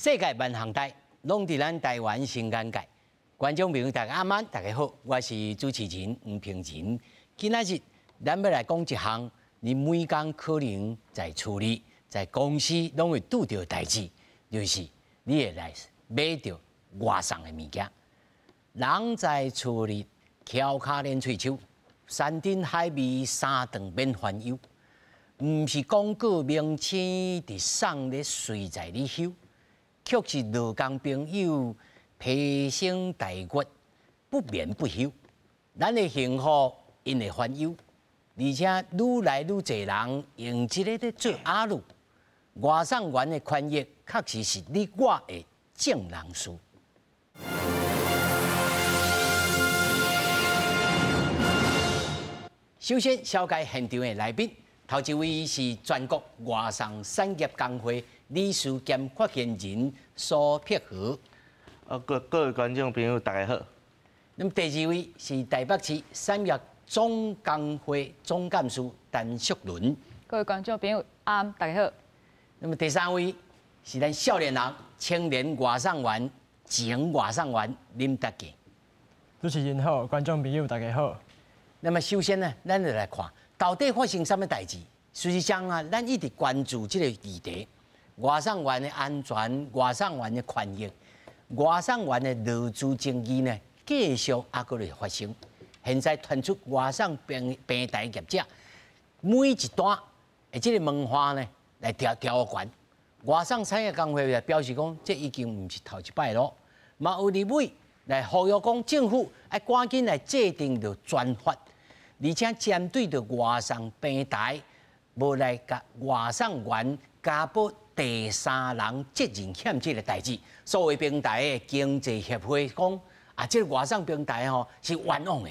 世界萬項代，攏佇咱台灣新眼界。觀眾朋友大家晚安，大家好，我是主持人黃平仁。今仔日咱欲來講一項，你每工可能在厝裡、在公司攏會拄著代誌，就是你會來買著外送的物件。人在厝裡翹跤連喙鬚，山珍海味三頓免煩憂。毋是廣告明星佇送咧隨在你睺，卻是勞工朋友披星戴月不眠不休。咱的幸福，𪜶會煩憂，而且愈來愈濟人用這个咧做鴨路。外送員的權益，確實是你我的眾人事。首先，紹介現場的來賓，頭一位是全國外送產業工會理事兼發言人蘇碧和。各位觀眾朋友，大家好。那麼第二位是台北市產業總工會總幹事陳淑倫。各位觀眾朋友，晚，大家好。那麼第三位是咱少年人青年外送員、前外送員林達傑。主持人好，觀眾朋友大家好。那麼首先呢，咱就來看到底發生啥物代誌。事實上啊，咱一直關注這個議題，外送員的安全、外送員的權益、外送員的勞資爭議呢，繼續猶閣咧發生。現在傳出外送平台業者每一單的這個門檻呢，來調調懸。外送產業工會表示講，這已經毋是頭一擺囉。嘛有立委來呼籲講，政府愛趕緊來制定著專法，而且針對著外送平台，無來共外送員加保第三人責任險這个代誌。所謂平台的經濟協會講，啊，這个外送平台吼是冤枉的。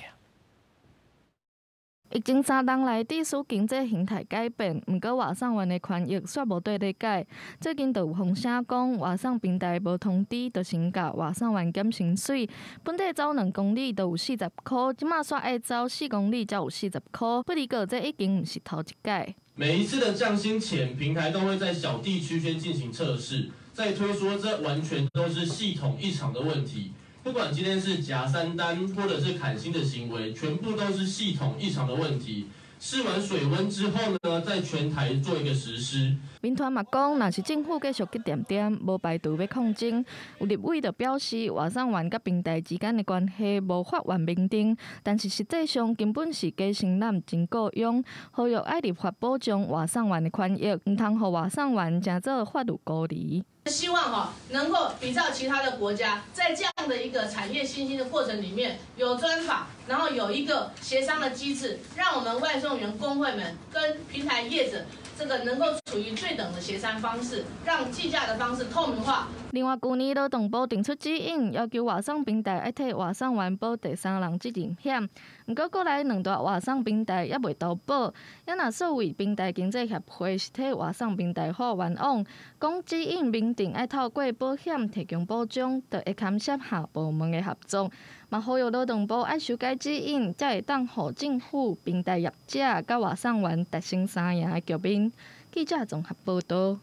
疫情三冬來，致使經濟形態改變，毋過外送員的權益煞無綴咧改。最近就有風聲講，外送平台無通知，就先共外送員減薪水。本底走2公里就有40箍，這馬煞愛走4公里才有40箍。不過這已經毋是頭一擺。每一次的降薪前，平台都會在小地區先進行測試，再推說這完全都是系統異常的問題。不管今天是夾三單或者是砍薪的行為，全部都是系統異常的問題。試完水溫之後呢，在全台做一個實施。民團嘛講，若是政府繼續去恬恬，無排除欲抗爭。有立委就表示，外送員佮平台之間的關係無法院明定，但是實際上根本是加薪攬真僱傭，呼籲愛立法保障外送員的權益，毋通予外送員成做法律孤兒。希望哈能夠比照其他的國家，在這樣的一個產業新興的過程裡面，有專法，然後有一個協商的機制，讓我們外送員工會們跟平台業者這個能夠處於對等的協商方式，讓計價的方式透明化。另外，舊年勞動部定出指引，要求外送平台愛替外送員保第三人責任險。毋過，國內兩大外送平台猶未投保。也若所謂平台經濟協會是替外送平台喊冤枉，講指引明定愛透過保險提供保障，就會牽涉跨部門的合作。嘛，呼籲勞動部愛修改指引，才會當予政府、平台業者佮外送員達成三贏的局面。記者綜合報導。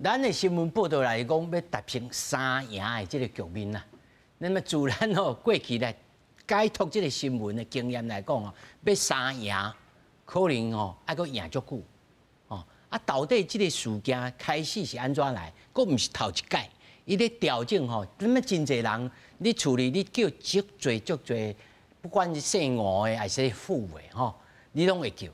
咱的新聞報導來講，欲達成三贏的這个局面啦。那麼自咱吼過去來解讀這个新聞的經驗來講哦，欲三贏可能吼愛閣贏足久。哦，啊，到底這个事件開始是按怎來？閣毋是頭一擺，伊咧調整吼，那麼真濟人，你厝裡你叫足濟足濟，不管是姓吳的還是傅的吼，你攏會叫。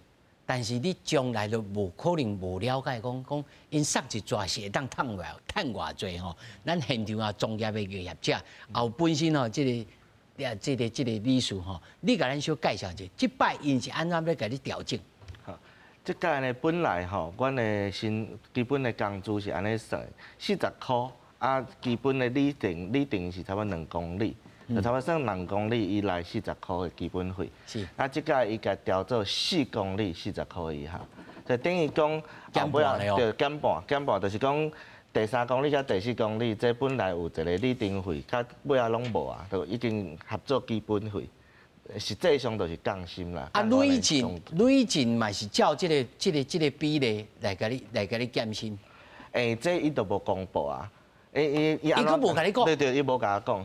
但是你將來都無可能無了解，講講𪜶送一逝是會當趁偌趁偌濟吼。咱現場啊，專業的業者，也有本身吼，這個理事吼，你共咱小介紹一下，這擺𪜶是按怎欲共你調整？好，這擺呢本來吼，阮的薪基本的工資是按呢算，40箍，啊，基本的里程里程是差不多2公里。就差不多算2公里以內40箍的基本費。啊，這擺伊共調做4公里40箍以下，就等於講減半了。對，減半，減半就是講第三公里佮第四公里，這本來有一個里程費，到尾仔攏無啊，就已經合做基本費。實際上就是降薪啦。啊，累進累進嘛是照這個比例來共你減薪。欸，這伊都無公布啊。伊伊伊伊閣無共你講。對對，伊無共我講。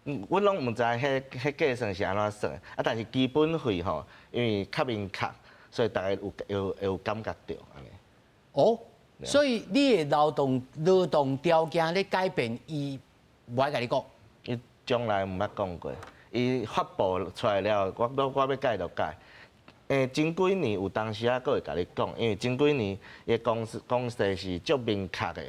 阮攏毋知彼彼計算是按怎算，啊，但是基本費吼，因為較明確，所以逐家有有有感覺著按呢。哦，所以你的勞動勞動條件咧改變，伊無愛共你講。伊從來毋捌講過，伊發布出來了，我我我欲改就改。前幾年有當時仔閣會共你講，因為前幾年伊公司公司是足明確的，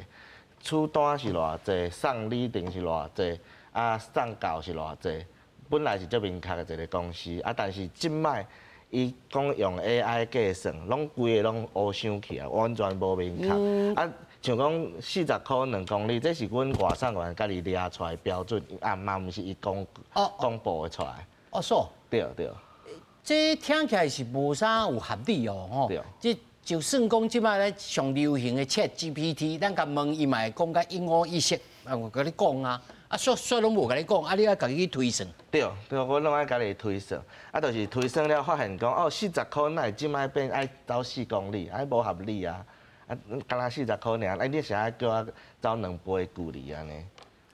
出單是偌濟，送禮程是偌濟。啊，送到是偌濟，本來是足明確的一個公司，啊，但是這擺伊講用 AI 計算，攏規个攏烏相去啊，完全無明確。啊，像講40箍2公里，這是阮外送員家己掠出來標準，啊嘛毋是伊公公布的出來。哦，說。對對。這聽起來是無啥有合理哦，吼。對。這就算講這擺咧上流行的 ChatGPT，咱共問伊嘛會講甲一五一十，啊，我共你講啊。啊，煞煞攏無共你講，啊，你愛家己去推算。對，對，我攏愛家己推算。啊，就是推算了，發現講，哦，四十箍哪會這擺變愛走4公里，啊，無合理啊！啊，敢若四十箍爾，啊，你是愛叫我走2倍距離按呢？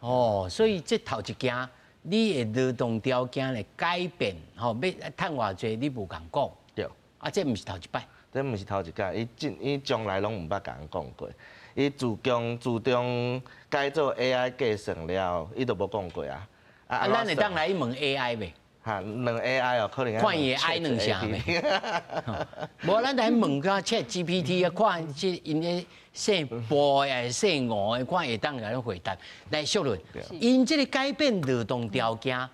哦，所以這頭一件，你的勞動條件來改變，吼，欲趁偌濟，你無共講。對。啊，這毋是頭一擺。這毋是頭一擺，伊這伊從來攏毋捌共人講過。伊自從自從改做 AI 計算了，伊就無講過啊。啊，咱會當來問 AI 袂？哈，問 AI 哦，可能看伊會愛兩聲袂？無，咱來問共 ChatGPT 啊，看這𪜶咧姓布的還是姓吳的，看會當共咱回答。來，淑倫，𪜶這个改變勞動條件，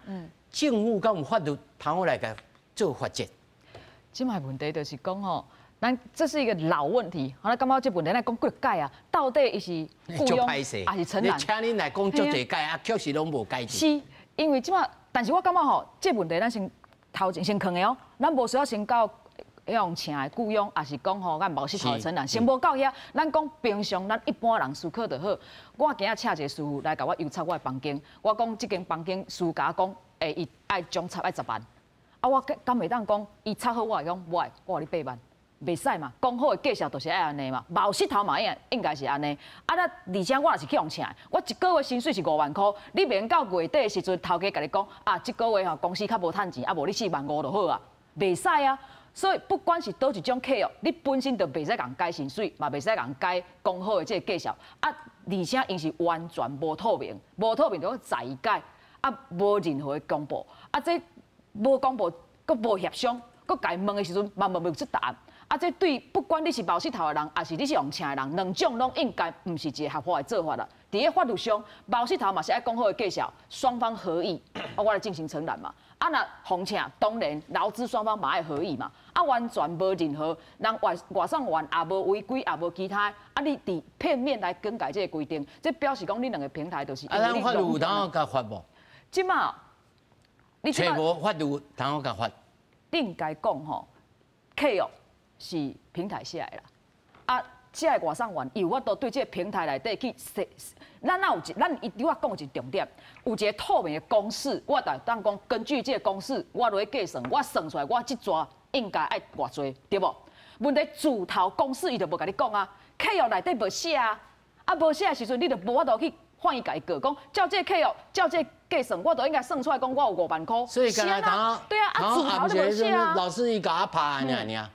政府敢有法律通好來共做罰則？這擺問題就是講吼。咱這是一個老問題，我感覺這問題咱講幾擺啊？到底伊是僱傭還是承攬？請恁來講足濟擺啊，確實攏無解決。是，因為這擺，但是我感覺吼，這問題咱先頭前先囥的哦，咱無需要先到用請的僱傭，抑是講吼，咱無實頭的承攬，先無到遐。咱講平常，咱一般人思考就好。我今仔請一個師傅來共我油漆我的房間，我講這間房間師共我講，欸，伊愛總漆愛10萬，啊，我敢會當講，伊漆好我會講，無愛，我予你8萬。袂使嘛，講好的價數就是愛按呢嘛，無實頭嘛應應該是按呢。啊，那而且我若是去予請，我一個月薪水是5萬箍，你袂用到月底的時陣，頭家共你講啊，這個月吼公司較無趁錢，啊無你4萬5就好啊，袂使啊。所以不管是佗一種契約，你本身就袂使共改薪水，嘛袂使共改講好的這個價數。啊，而且𪜶是完全無透明，無透明就在意改，啊，無任何的公布，啊，這無公布，閣無協商，閣共伊問的時陣嘛問袂出答案。啊，這對不管你是無實頭的人，抑是你是予請的人，兩種攏應該毋是一個合法的做法啦。佇咧法律上，無實頭嘛是愛講好的價數，雙方合意，啊，我來進行承攬嘛。啊，若予請，當然勞資雙方嘛愛合意嘛。啊，完全無任何人外外送員也無違規，也無其他。啊，你佇片面來更改這個規定，這表示講你兩个平台就是啊，咱法律有通共罰無？這馬，你揣無法律有通共罰？應該講吼，契約是平台寫的啦，啊，這个外送員伊有法度對這个平台內底去寫，咱若有一，咱伊拄仔講一個重點，有一個透明的公式，我就當講根據這個公式，我落去計算，我算出來我這逝應該愛偌濟，對無？問題自頭公式伊就無共你講啊，契約內底無寫啊，啊無寫的時陣，你就無法度去法院共伊告，講照這个契約，照這个計算，我就應該算出來講我有5萬箍。所以剛才對啊，啊自頭就無寫啊。老師伊共我拍爾爾。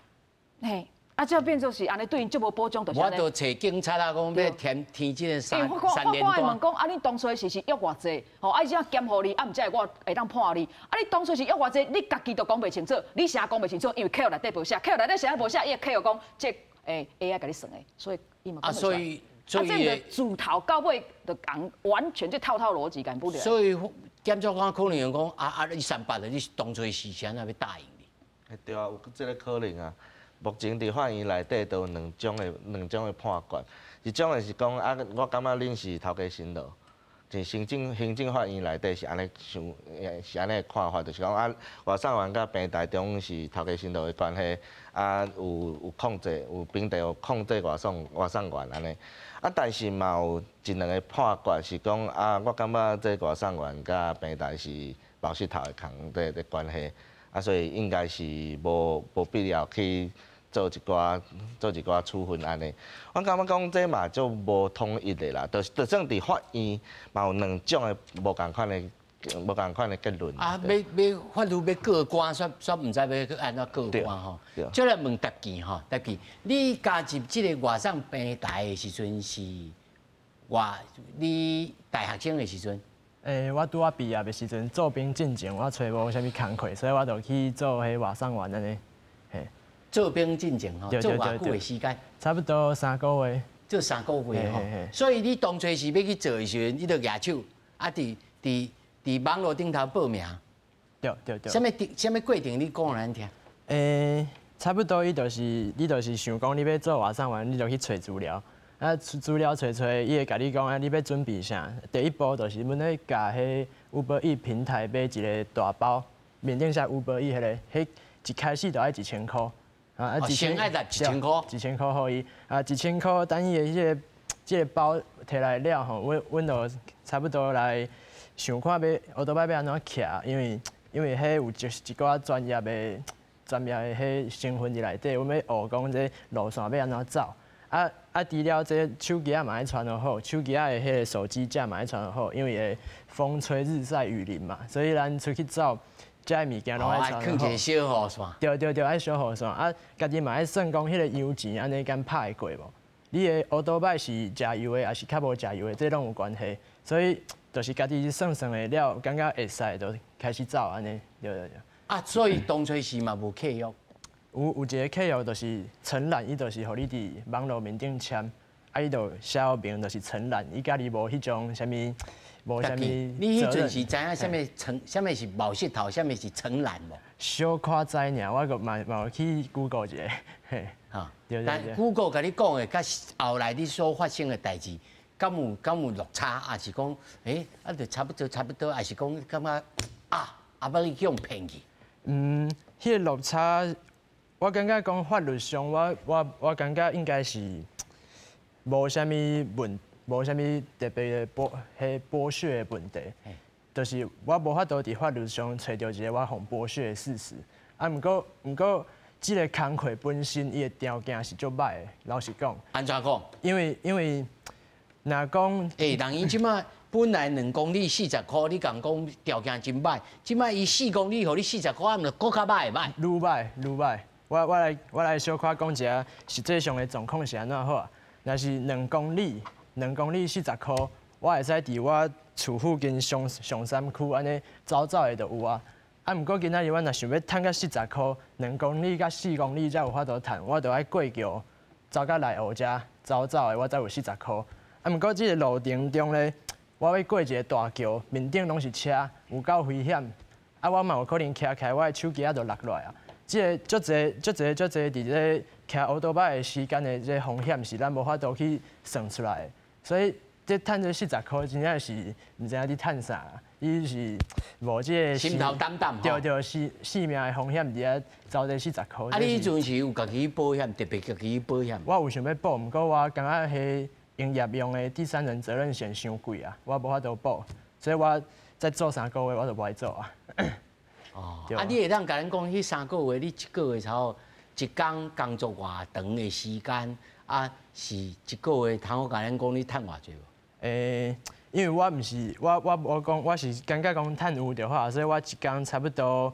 嘿，啊，這變做是按呢對𪜶足無保障，就是我就揣警察啊，講欲填填這个三三聯單。我會問講，啊，你當初是是約偌濟？吼，啊，伊這兼予你，啊，毋才會我會當判你。啊，你當初是約偌濟？你家己都講袂清楚，你啥講袂清楚？因為契約內底無寫，契約內底啥無寫，伊的契約講這AI 共你算的，所以伊嘛啊，所以所以啊，這個自頭到尾就講完全這套套邏輯共不了。所以檢察官可能講，啊啊，你三八的，你當初是啥物欲答應你？對啊，有這个可能啊。目前佇法院內底都有兩種的判決，一種的是講啊，我感覺恁是頭家辛勞，佇行政法院內底是按呢想，是按呢看法，就是講啊，外送員佮平台中是頭家辛勞的關係，啊有控制，有平台有控制外送員按呢，啊但是嘛有一兩个判決是講啊，我感覺這外送員佮平台是無實頭的空的關係，啊所以應該是無必要去。做一寡處分按呢。我感覺講這嘛足無統一的啦，就算佇法院嘛有兩種的無仝款的結論。啊，欲法律欲過關，煞煞毋知欲按怎過關吼。再來問特技吼，特技，你加入這个外送平台的時陣是偌，你大學生的時陣？我拄仔畢業的時陣，做兵進前，我揣無啥物工課，所以我就去做彼外送員按呢。嘿，做兵進前吼，做偌久的時間？差不多三個月。做三個月吼，所以你當初是欲去做的時陣，你就舉手啊，佇網路頂頭報名。對對對。啥物啥物過程？你講予咱聽。差不多，伊就是你就是想講你欲做外送員，你就去揣資料。啊，資料揣揣，伊會共你講啊，你欲準備啥？第一步就是阮咧共彼 Uber Eats 平台買一个大包，面頂寫 Uber Eats 彼个，彼一開始就愛一千箍。啊，先愛納一千箍。一千箍予伊。啊，一千箍等伊的彼個包提來了吼，阮就差不多來想看欲歐多擺欲按怎騎，因為彼有一寡專業的彼成分佇內底，阮欲學講這路線欲按怎走。啊！除了這手機仔嘛愛穿予好，手機仔的彼个手機架嘛愛穿予好，因為會風吹日曬雨淋嘛，所以咱出去走，這个物件攏愛穿好。囥一个小雨傘。對對對，愛小雨傘。啊，家己嘛愛算講彼个油錢按呢敢拍會過無？你的歐多擺是食油的，抑是較無食油的，這攏有關係。所以就是家己算算的了，感覺會使就開始走按呢，對對對。啊，所以當初時嘛無契約。有一个契約，就是承攬，伊就是予你佇網路面頂簽，啊，伊就寫明就是承攬，伊家己無彼種啥物，無啥物。你彼陣是知影啥物承，啥物是冒穡頭，啥物是承攬無？小可知爾，我閣嘛有去 Google 一下，嘿。哈，但 Google 共你講的，佮後來你所發生的代誌，敢有落差？抑是講，啊，就差不多差不多，抑是講感覺啊，啊，欲你去予騙去？嗯，彼个落差。我感覺講法律上，我感覺應該是無啥物問，無啥物特別的剝削的問題，就是我無法度佇法律上揣著一个我予剝削的事實。啊，毋過，這个工課本身伊的條件是足䆀的，老實講。按怎講？因為若講，人伊這擺本來2公里40箍，你共講條件真䆀，這擺伊4公里予你40箍，啊，毋就閣較䆀會䆀？愈䆀愈䆀。我來小可講一下實際上的狀況是按怎好啊？若是兩公里，兩公里四十箍，我會使佇我厝附近松山區按呢走走的就有啊。啊，毋過今仔日我若想欲趁到四十箍，兩公里佮4公里才有法度趁，我就愛過橋走到內湖遮走走的，我才有四十箍。啊，毋過這个路程中咧，我欲過一个大橋，面頂攏是車，有夠危險。啊，我嘛有可能騎起來，我的手機仔就落落來啊。這个足濟足濟足濟佇這騎歐多擺的時間的這個風險是咱無法度去算出來的，所以這趁這四十箍真正是毋知影佇趁啥，伊是無這个心頭擔擔。對對，性命的風險佇遐走這四十箍。啊，你彼陣是有家己去保險，特別家己去保險？我有想欲保，毋過我感覺彼營業用的第三人責任險傷貴啊，我無法度保，所以我再做三個月我就無愛做啊。哦，啊，你會當共咱講，彼三個月你一個月差不多一工工作偌長的時間，啊，是一個月通好共咱講你趁偌濟無？因為我毋是我講我是感覺講趁有就好，所以我一工差不多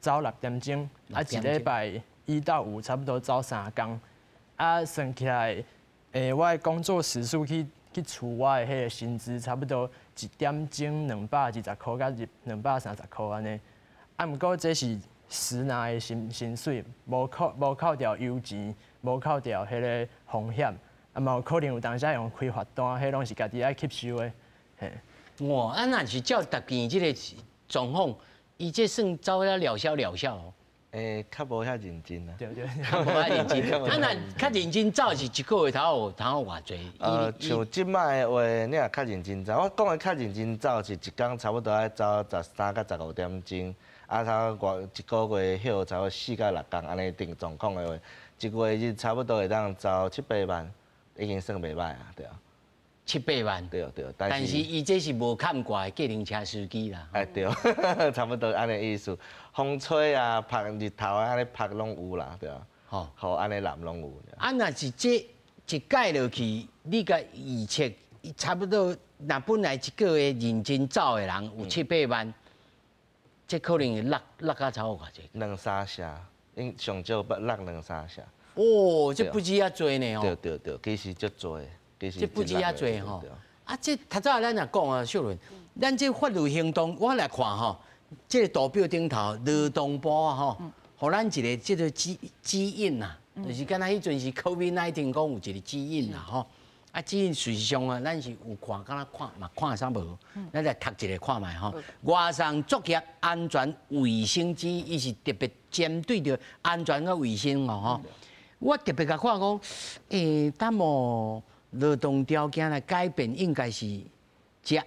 走6點鐘，啊，一禮拜一到五差不多走3工，啊，算起來，我的工作時數去除我的彼个薪資，差不多一點鐘220箍佮230箍按呢。啊，毋過這是實拿的薪水，無扣掉油錢，無扣掉彼个風險，啊嘛有可能有當時用開罰單，彼攏是家己愛吸收的。嘿。哇，啊若是照逐件這个狀況，伊這算走了了銷了銷哦。較無遐認真啊。對對。較無遐認真。啊，若較認真走是一個月頭有通好偌濟？像這擺的話，你若較認真走，我講的較認真走是一工差不多愛走13到15點鐘。啊，差不多一個月歇差不多4到6工，按呢定狀況的話，一個月日差不多會當走七八萬，已經算袂䆀啊，對啊。七八萬。對對。但是伊這是無崁掛的計程車司機啦。哎對，差不多按呢意思，風吹啊，曬日頭啊，按呢曬攏有啦，對啊。吼，吼，按呢人攏有。啊，若是這一改落去，你共預測差不多，若本來一個月認真走的人有七八萬，這可能會落落甲差不多偌濟。兩三成，應上少捌落兩三成。哦，這不止遐濟呢吼。對對對，其實足濟，其實。這不止遐濟吼。啊，這頭早咱也講啊，秀倫，咱這法律行動，我來看吼，這個圖表頂頭勞動部啊吼，予咱一個這個指引啊，就是敢若彼陣時 COVID-19 講有一個指引啦吼。啊，指引事實上啊，咱是有看，敢若看嘛看啥無？咱來讀一下看覓吼。外送作業安全衛生指引，伊是特別針對著安全佮衛生哦吼。我特別共看講，欸，等無勞動條件來改變，應該是這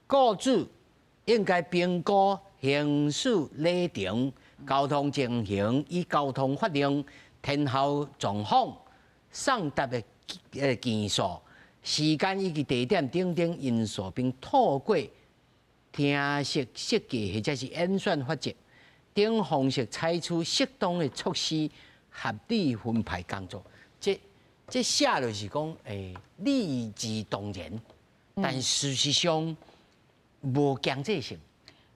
雇主應該評估行駛里程、交通情形與交通法令、天候狀況、送達的件數、時間以及地點等等因素，並透過程式設計或者是演算法則等方式，採取適當的措施，合理分派工作。這寫就是講，理之當然，但事實上無強制性。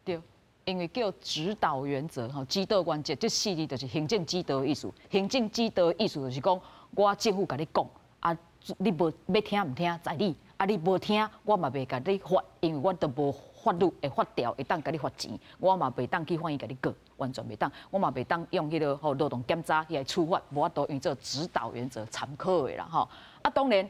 對，因為叫指導原則吼，指導原則，這四字就是行政指導的意思。行政指導的意思就是講，我政府共你講，啊，你無欲聽毋聽在你，啊，你無聽，我嘛袂共你罰，因為我都無法律的法條會當共你罰錢，我嘛袂當去法院共你告，完全袂當，我嘛袂當用彼個吼勞動檢查去來處罰，無法度用做指導原則參考的啦吼。啊，當然，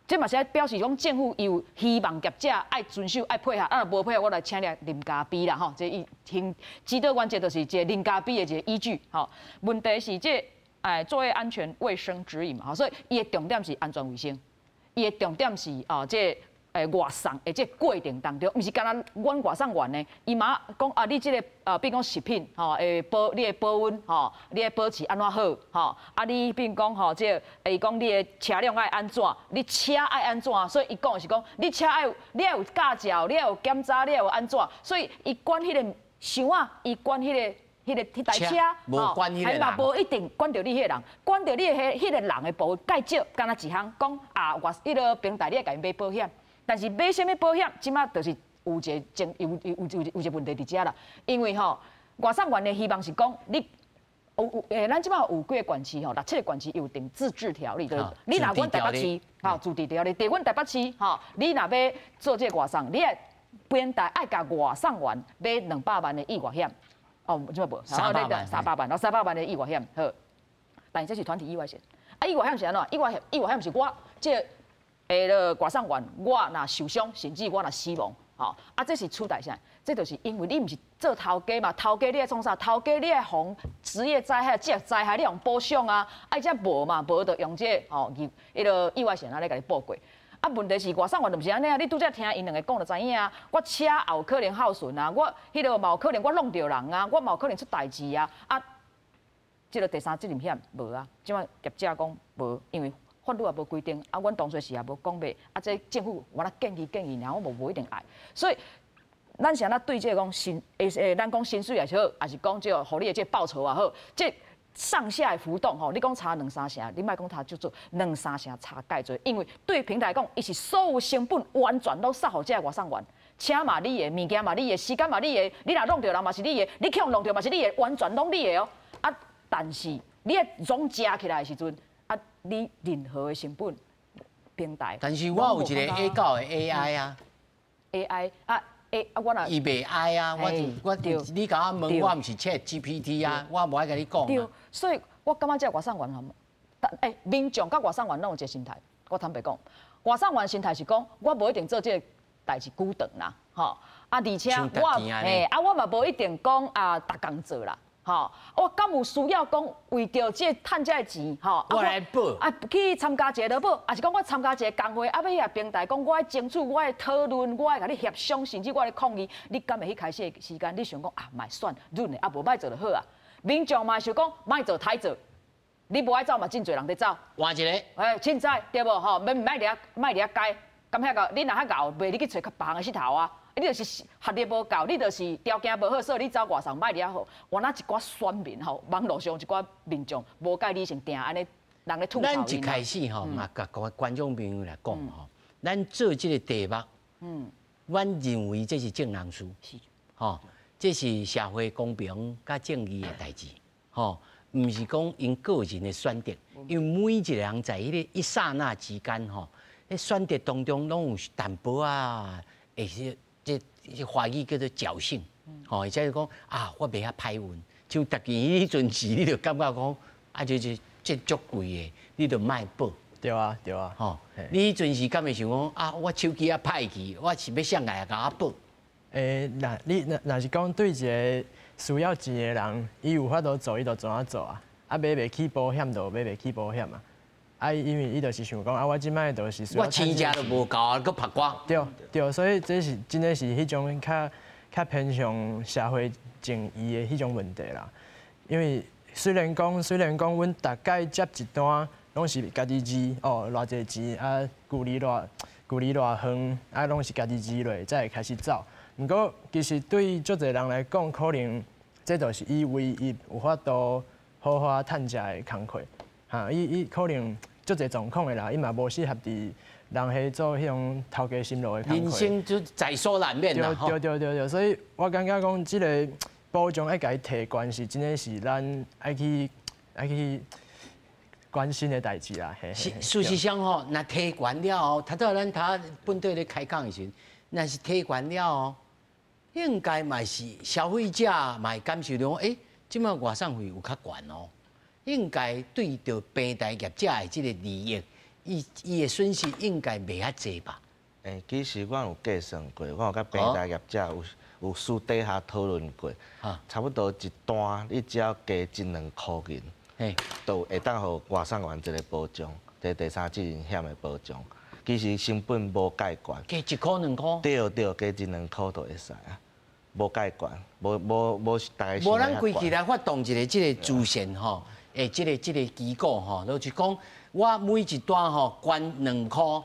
這嘛是愛表示講政府伊有希望業者愛遵守、愛配合，啊，若無配合，我來請你來啉咖啡啦吼。這伊行指導原則就是一個啉咖啡的一個依據吼。問題是這作業安全衛生指引嘛，吼，所以伊的重點是安全衛生，伊的重點是哦這外送的這個過程當中，毋是干焦阮外送員呢，伊嘛講啊，你這個比如講食品吼，會保你的保溫吼，你的保持按怎好吼，啊，你比如講吼，這個伊講你的車輛愛按怎，你車愛按怎，所以伊講的是講你車愛你愛有駕照，你愛有檢查，你愛有按怎，所以伊管彼個箱仔，伊管彼個。彼個彼台車，無管彼個人，嘛無一定管著你彼個人，管著你的彼個人的部分，介少，干焦一項講啊，我彼個平台你愛共伊買保險，但是買啥物保險，這馬就是有一個爭有一個問題佇遮啦，因為吼外送員的希望是講你有有咱這馬有幾個縣市吼，六七個縣市有定自治條例，就是你若阮台北市，吼自治條例，佇阮台北市吼，你若欲做這個外送，你愛平台愛共外送員買200萬的意外險。哦，這馬無，300萬， 300萬，然後三百萬的意外險，好。但是這是團體意外險，啊，意外險是按怎？意外險是我這個囉外送員，我若受傷，甚至我若死亡，吼，啊，這是取代啥？這就是因為你毋是做頭家嘛，頭家你愛創啥？頭家你愛防職業災害、這災害你予保障啊，啊，這無嘛，無就用這個吼意彼個意外險按呢共你報過。啊，問題是外送員就毋是按呢啊！你拄才聽𪜶兩个講就知影啊。我車也有可能耗損啊，我彼個嘛有可能我挵著人啊，我嘛有可能出代誌啊。啊，這個第三責任險無啊，這馬業者講無，因為法律也無規定，啊，阮當初時也無講買，啊，這政府我來建議建議，爾我無一定愛。所以，咱是按怎對這個講薪，咱講薪水也是好，抑是講這個予你的這個報酬也好，這上下的浮動吼，你講差兩三成，你莫講差足多，兩三成差蓋濟，因為對平台講，伊是所有成本完全攏殺予這个外送員，車嘛你的，物件嘛你的，時間嘛你的，你若弄著人嘛是你的，你去予弄著嘛是你的，完全攏你的哦。啊，但是你的總加起來的時陣，啊，你任何的成本平台。但是我有一個 A 九的 AI 啊，AI 啊。欸，啊，我若伊袂愛啊，我你共我問，我毋是 ChatGPT 啊，我無愛共你講。對，所以我感覺這外送員吼，但民眾佮外送員攏有一個心態，我坦白講，外送員心態是講，我無一定做這個代誌久長啦，吼，啊，而且我，啊，我嘛無一定講啊，逐工做啦。吼，我敢有需要講為著這趁這个錢，吼，我來報，啊，去參加一個勞保，抑是講我參加一個工會，啊，欲去遐平台講，我愛爭取，我愛討論，我愛共你協商，甚至我來抗議，你敢會去開始的時間，你想講啊，莫算，忍的，啊，無莫做就好啊。民眾嘛想講，莫做歹做，你無愛走嘛，真濟人佇走。換一個，凊彩對無吼？免莫佇遐，莫佇遐改，敢遐個，你若較𠢕，袂你去揣較別項的穡頭啊。你就是學歷無夠，你就是條件無好，所以你走外送莫遐好。原來一寡選民吼，網路上一寡民眾無佮理性，定按呢人咧吐槽。咱一開始吼嘛，共觀眾朋友來講吼，咱做這個題目，阮認為這是眾人事，吼，這是社會公平佮正義的代誌，吼，毋是講𪜶個人的選擇，因為每一個人在彼個一剎那之間吼，彼選擇當中攏有淡薄仔，會是這華語叫做僥倖，吼，或者是講啊，我袂遐歹運，像逐件彼陣時，你就感覺講啊，這這足貴的，你就莫報。對啊，對啊。吼，你彼陣時敢會想講啊，我手機啊歹去，我是欲啥來共我報？欸，若你若若是講對一個需要錢的人，伊有法度做，伊就怎啊做啊？啊，買袂起保險就買袂起保險啊！啊，因為伊就是想講啊，我這擺就是我錢食都無夠啊，閣曝光。對對，所以這是真的是彼種較較偏向社會正義的彼種問題啦。因為雖然講雖然講，阮逐擺接一單，攏是家己飼哦，偌濟錢啊，距離偌距離偌遠啊，攏是家己飼落才會開始走。毋過其實對足濟人來講，可能這就是伊唯一有法度好好趁食的工課。哈，伊伊可能足濟狀況的啦，伊嘛無適合佇人彼做彼種頭家辛勞的工課。人生就在所難免啦。對對對對，所以我感覺講這個保障愛共伊提懸是真的是咱愛去愛去關心的代誌啦。是事實上吼，若提懸了後，頭拄咱頭本底咧開講的時陣，若是提懸了後，應該嘛是消費者嘛會感受到，欸，這擺外送費有較懸哦。應該對著平台業者的這個利益，伊伊的損失應該袂遐濟吧？欸，其實我有計算過，我有佮平台業者有有私底下討論過，差不多一單你只要加一兩箍銀，就會當予外送員一個保障，這第三責任險的保障。其實成本無蓋懸，加一箍兩箍，對對，加一兩箍就會使啊，無蓋懸，無無無大家。無咱規氣來發動一個這個慈善吼，欸，這個這個機構吼，就是講我每一單吼捐兩箍，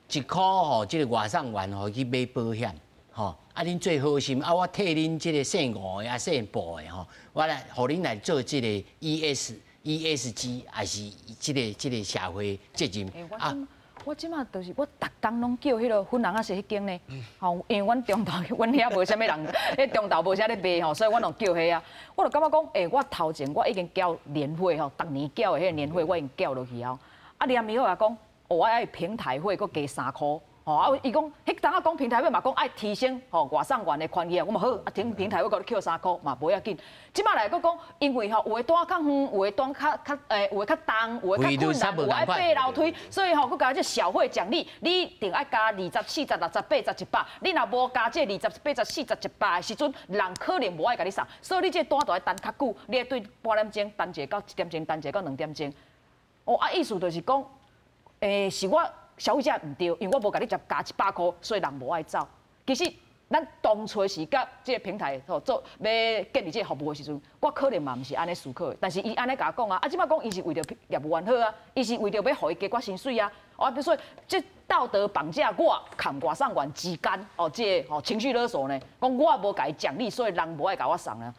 一箍吼，這個外送員吼去買保險，吼，啊恁做好心，啊我替恁這個姓吳的啊姓布的吼，我來予恁來做這個 ESG，還是這個這個社會責任啊。我這馬就是我逐工攏叫彼個粉紅仔色彼間呢，吼，因為阮中晝阮遐無啥物人，彼中晝無啥咧賣吼，所以阮攏叫彼啊。我就感覺講，欸，我頭前我已經繳年費吼，逐年繳的彼個年費我已經繳落去啊。啊，連伊好來講，我愛平台費閣加三箍。吼啊！伊講，彼當仔講平台費嘛，講愛提升吼外送員的權益啊。我嘛好，啊平平台費閣咧扣三箍嘛，無要緊。這馬來閣講，因為吼有的單較遠，有的單較較欸，有的較重，有的較困難，有的愛爬樓梯，所以吼閣共這小費獎勵，你一定愛加20、40、60、80、100。你若無加這20、80、40、100的時陣，人可能無愛共你送。所以你這單就愛等較久，你愛對半點鐘等一下到一點鐘，等一下到2點鐘。哦啊，意思就是講，欸，是我。消費者毋對，因為我無共你接加100箍，所以人無愛走。其實咱當初是佮這個平台吼做欲建立這個服務的時陣，我可能嘛毋是按呢思考的。但是伊按呢共我講啊，啊這擺講伊是為著業務員好啊，伊是為著欲予伊加寡薪水啊。哦，比如說這道德綁架我和外送員之間哦，這個吼情緒勒索呢，講我無共伊獎勵，所以人無愛共我送啊。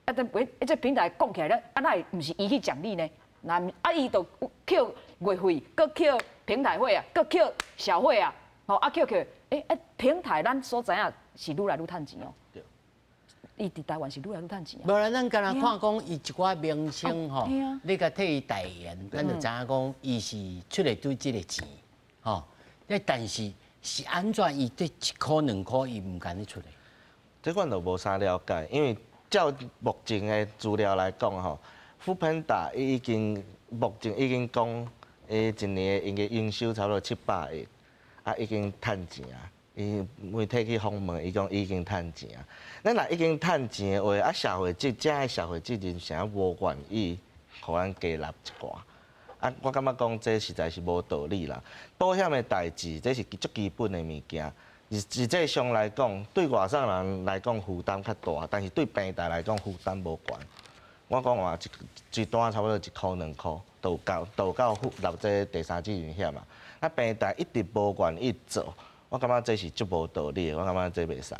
啊，這喂，這平台講起來咧，啊哪會毋是伊去獎勵呢？那啊伊就扣月費，閣扣平台費啊，閣扣小費啊，吼啊扣扣，欸啊平台咱所知影是愈來愈趁錢哦。對。伊佇台灣是愈來愈趁錢啊。無啦，咱敢若看講伊一寡明星吼，你共替伊代言，咱就知影講伊是出來對這個錢，吼。但是是按怎伊這一箍兩箍伊毋甘咧出來？這款就無啥了解，因為照目前的資料來講吼。foodpanda 伊已經目前已經講，伊一年的營營收差不多700億，啊已經趁錢啊。伊媒體去訪問，伊講已經趁錢啊。咱若已經趁錢的話，啊社會責這的社會責任啥無願意予咱加納一寡？啊，我感覺講這實在是無道理啦。保險的代誌，這是足基本的物件。實際上來講，對外送人來講負擔較大，但是對平台來講負擔無懸。我講話一一單差不多一箍兩箍，就夠就夠付納這第三責任險嘛。啊，平台一直無願意做，我感覺這是足無道理的，我感覺這袂使。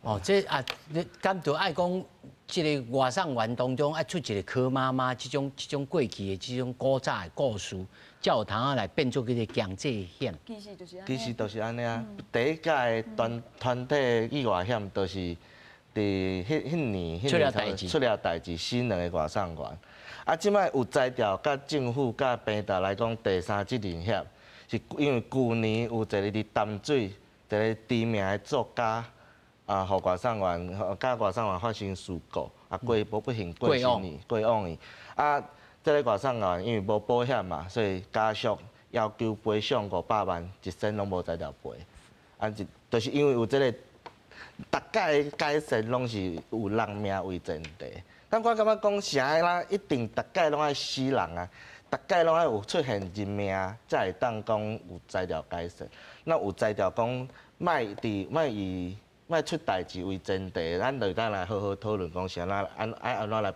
哦，這啊，你敢著愛講，這个外送員當中愛出一个柯媽媽，這種過去的這種古早的故事，才有通仔來變做這个經濟險。其實就是其實就是按呢啊。第一屆團體意外險，就是佇彼年出了代誌，出了代誌，死兩个外送員。啊，這擺有才調，佮政府佮平台來講，第三責任險是因為舊年有一个佇淡水一个知名的作家。啊，予外送員，佮外送員發生事故，啊過無不幸過身去，過往去。啊，這个外送員因為無保險嘛，所以家屬要求賠償500萬，一仙攏無才調賠。啊，就是因為有這个，逐擺的改善攏是有人命為前提。但我感覺講啥啦，一定逐擺攏愛死人啊，逐擺攏愛有出現人命，才會當講有才調改善。那有才調講，莫佇莫以。莫出代誌為前提，咱就當來好好討論講啥啦，按愛按怎來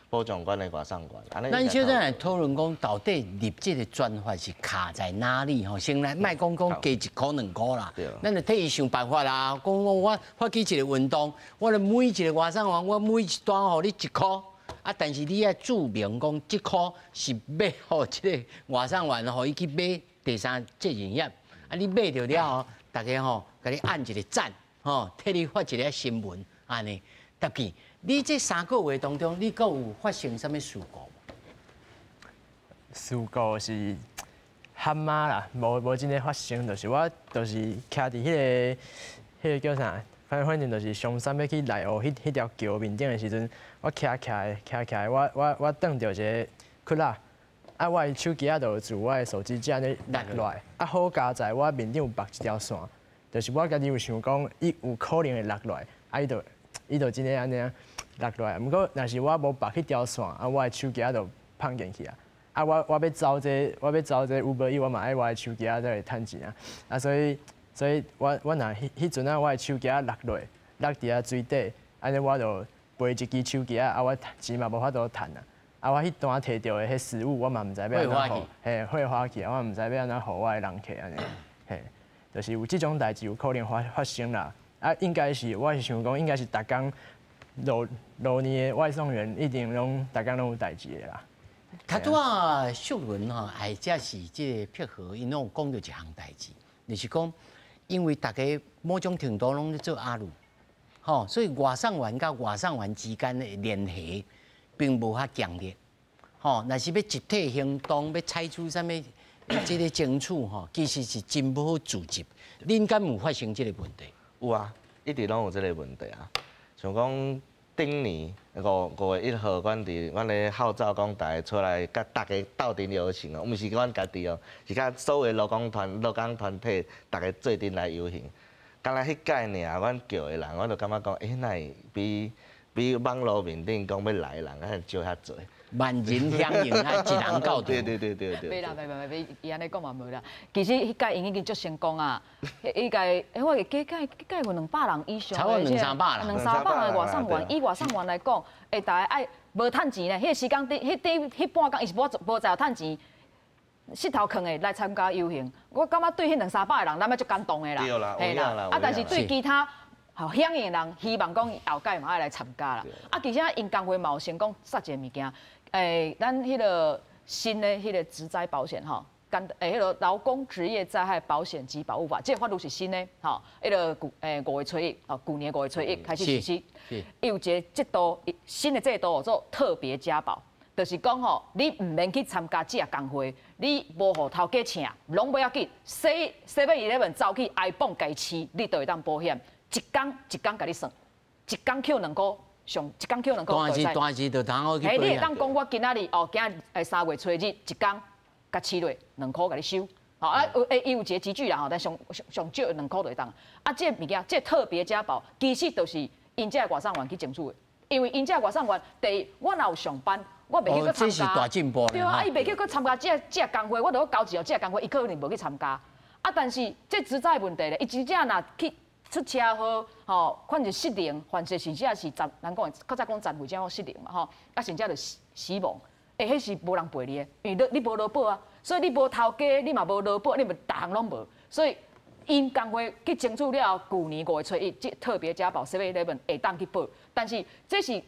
保障阮的外送員。咱小等來討論講，到底立這个專法是卡在哪裡？吼，先來莫講講加一箍兩箍啦，咱就替伊想辦法啦。講我發起一个運動，我咧每一个外送員，我每一單予你一箍，啊，但是你愛註明講這箍是欲予這个外送員，予伊去買第三責任險。啊，你買著了後，大家吼，共你按一个讚。吼，替你發一个新聞，按呢。特別，你這3個月當中，你閣有發生啥物事故無？事故是蛤仔啦，無真的發生，就是我就是徛佇彼個叫啥？反正就是松山欲去內湖彼條橋面頂的時陣，我徛徛徛徛，我撞著一个窟仔，啊，我的手機仔就自我的手機遮呢落落來，啊，好佳哉我面頂有縛一條線。就是我家己有想講，伊有可能會落來，啊，伊就真的按呢落落來。毋過，若是我無縛彼條線，啊，我的手機仔就碰見去啊。啊，我欲走這 Uber Eats，我嘛愛我的手機仔才會趁錢啊。啊，所以我若彼陣仔我的手機仔落落，落佇遐水底，按呢我就賠一支手機仔，啊，我錢嘛無法度趁啊。啊，我彼單提著的彼食物，我嘛毋知欲按怎予，嘿，火花去啊，我毋知欲按怎予我的人客按呢，嘿。就是有這種代誌有可能發生啦，啊，應該是我是想講，應該是逐工路路年的外送員一定攏逐工攏有代誌的啦。較拄仔秀文吼，或者是這个碧和，𪜶攏有講著一項代誌，就是講，因為大家某種程度攏咧做阿魯，吼，所以外送員佮外送員之間的聯繫並無遐強烈，吼，若是欲集體行動，欲採取啥物？這个爭取吼，其實是真無好組織。恁敢有發生這个問題？有啊，一直攏有這个問題啊。像講頂年5月1號，阮咧號召講大家出來，佮大家鬥陣遊行哦，毋是阮家己哦，是佮所有勞工團體，大家做陣來遊行。敢若彼屆爾，阮叫的人，我就感覺講，欸，哪會比網路面頂講欲來的人，還少遐濟。萬人響應啊，一人到場。對對對對對。袂啦，袂袂袂，伊按呢講嘛無啦。其實彼屆𪜶已經足成功啊！彼屆，欸，我會記屆屆有200人以上。差不多兩三百人。兩三百人的外送員，以外送員來講，會大家愛無趁錢咧。彼个時間，彼彼彼半工，伊是無在趁錢，膝頭囥的來參加遊行。我感覺對彼兩三百个人，咱嘛足感動的啦。對啦，嘿啦。啊，但是對其他好響應的人，希望講後擺嘛愛來參加啦。啊，其實𪜶工會嘛有先講殺一个物件。欸，咱彼个新的彼个職災保險吼，簡欸，彼个勞工職業災害保險及保護法，這个法律是新的吼，彼个舊欸5月初1，吼，舊年5月初1開始實施。伊有一个制度，新的制度做特別加保，就是講吼，你毋免去參加這个工會，你無予頭家請，攏無要緊，7-Eleven 走去 iPhone 共伊試，你就會當保險，一工一工共你算，一工扣2箍。上一工扣2箍。單時單時就通好去。嘿，你會當講我今仔日哦，今仔3月初日一工共試落2箍共你收，吼啊，欸，伊有一個級距啦吼，但上上上少2箍就會當。啊，這个物件，這个特別加保，其實就是𪜶這个外送員去爭取的，因為𪜶這个外送員，第一，我若有上班，我袂去閣參加。這是大進步。對啊，伊袂去閣參加這個這个工會，我著閣交錢予這个工會，伊可能無去參加。啊，但是這職災問題咧，伊真正若去出車禍，吼，反正失能，反正甚至是殘，人講的較早講殘廢，這講失能嘛，吼，啊，甚至就死亡，欸，彼是無人賠你的，因為你無勞保啊，所以你無頭家，你嘛無勞保，你嘛逐項攏無，所以 𪜶工會去爭取了後，舊年5月初1，這特別加保 Seven Eleven 會當去報，但是這是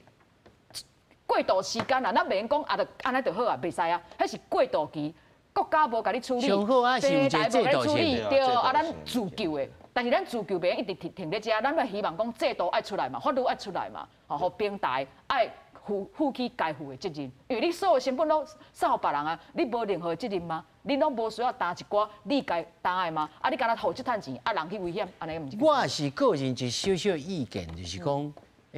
過渡時間啊，咱袂用講啊，就按呢就好啊，袂使啊，彼是過渡期，國家無共你處理，平台無共你處理，對啊，咱自救的，但是咱自救袂用一直停停咧遮，咱欲希望講制度愛出來嘛，法律愛出來嘛，吼，予平台愛負起該負的責任，因為你所有成本攏送予別人啊，你無任何責任嗎？你攏無需要擔一寡你該擔的嗎？啊，你干焦予這趁錢，啊人去危險，按呢毋是？我是個人一小小意見，就是講，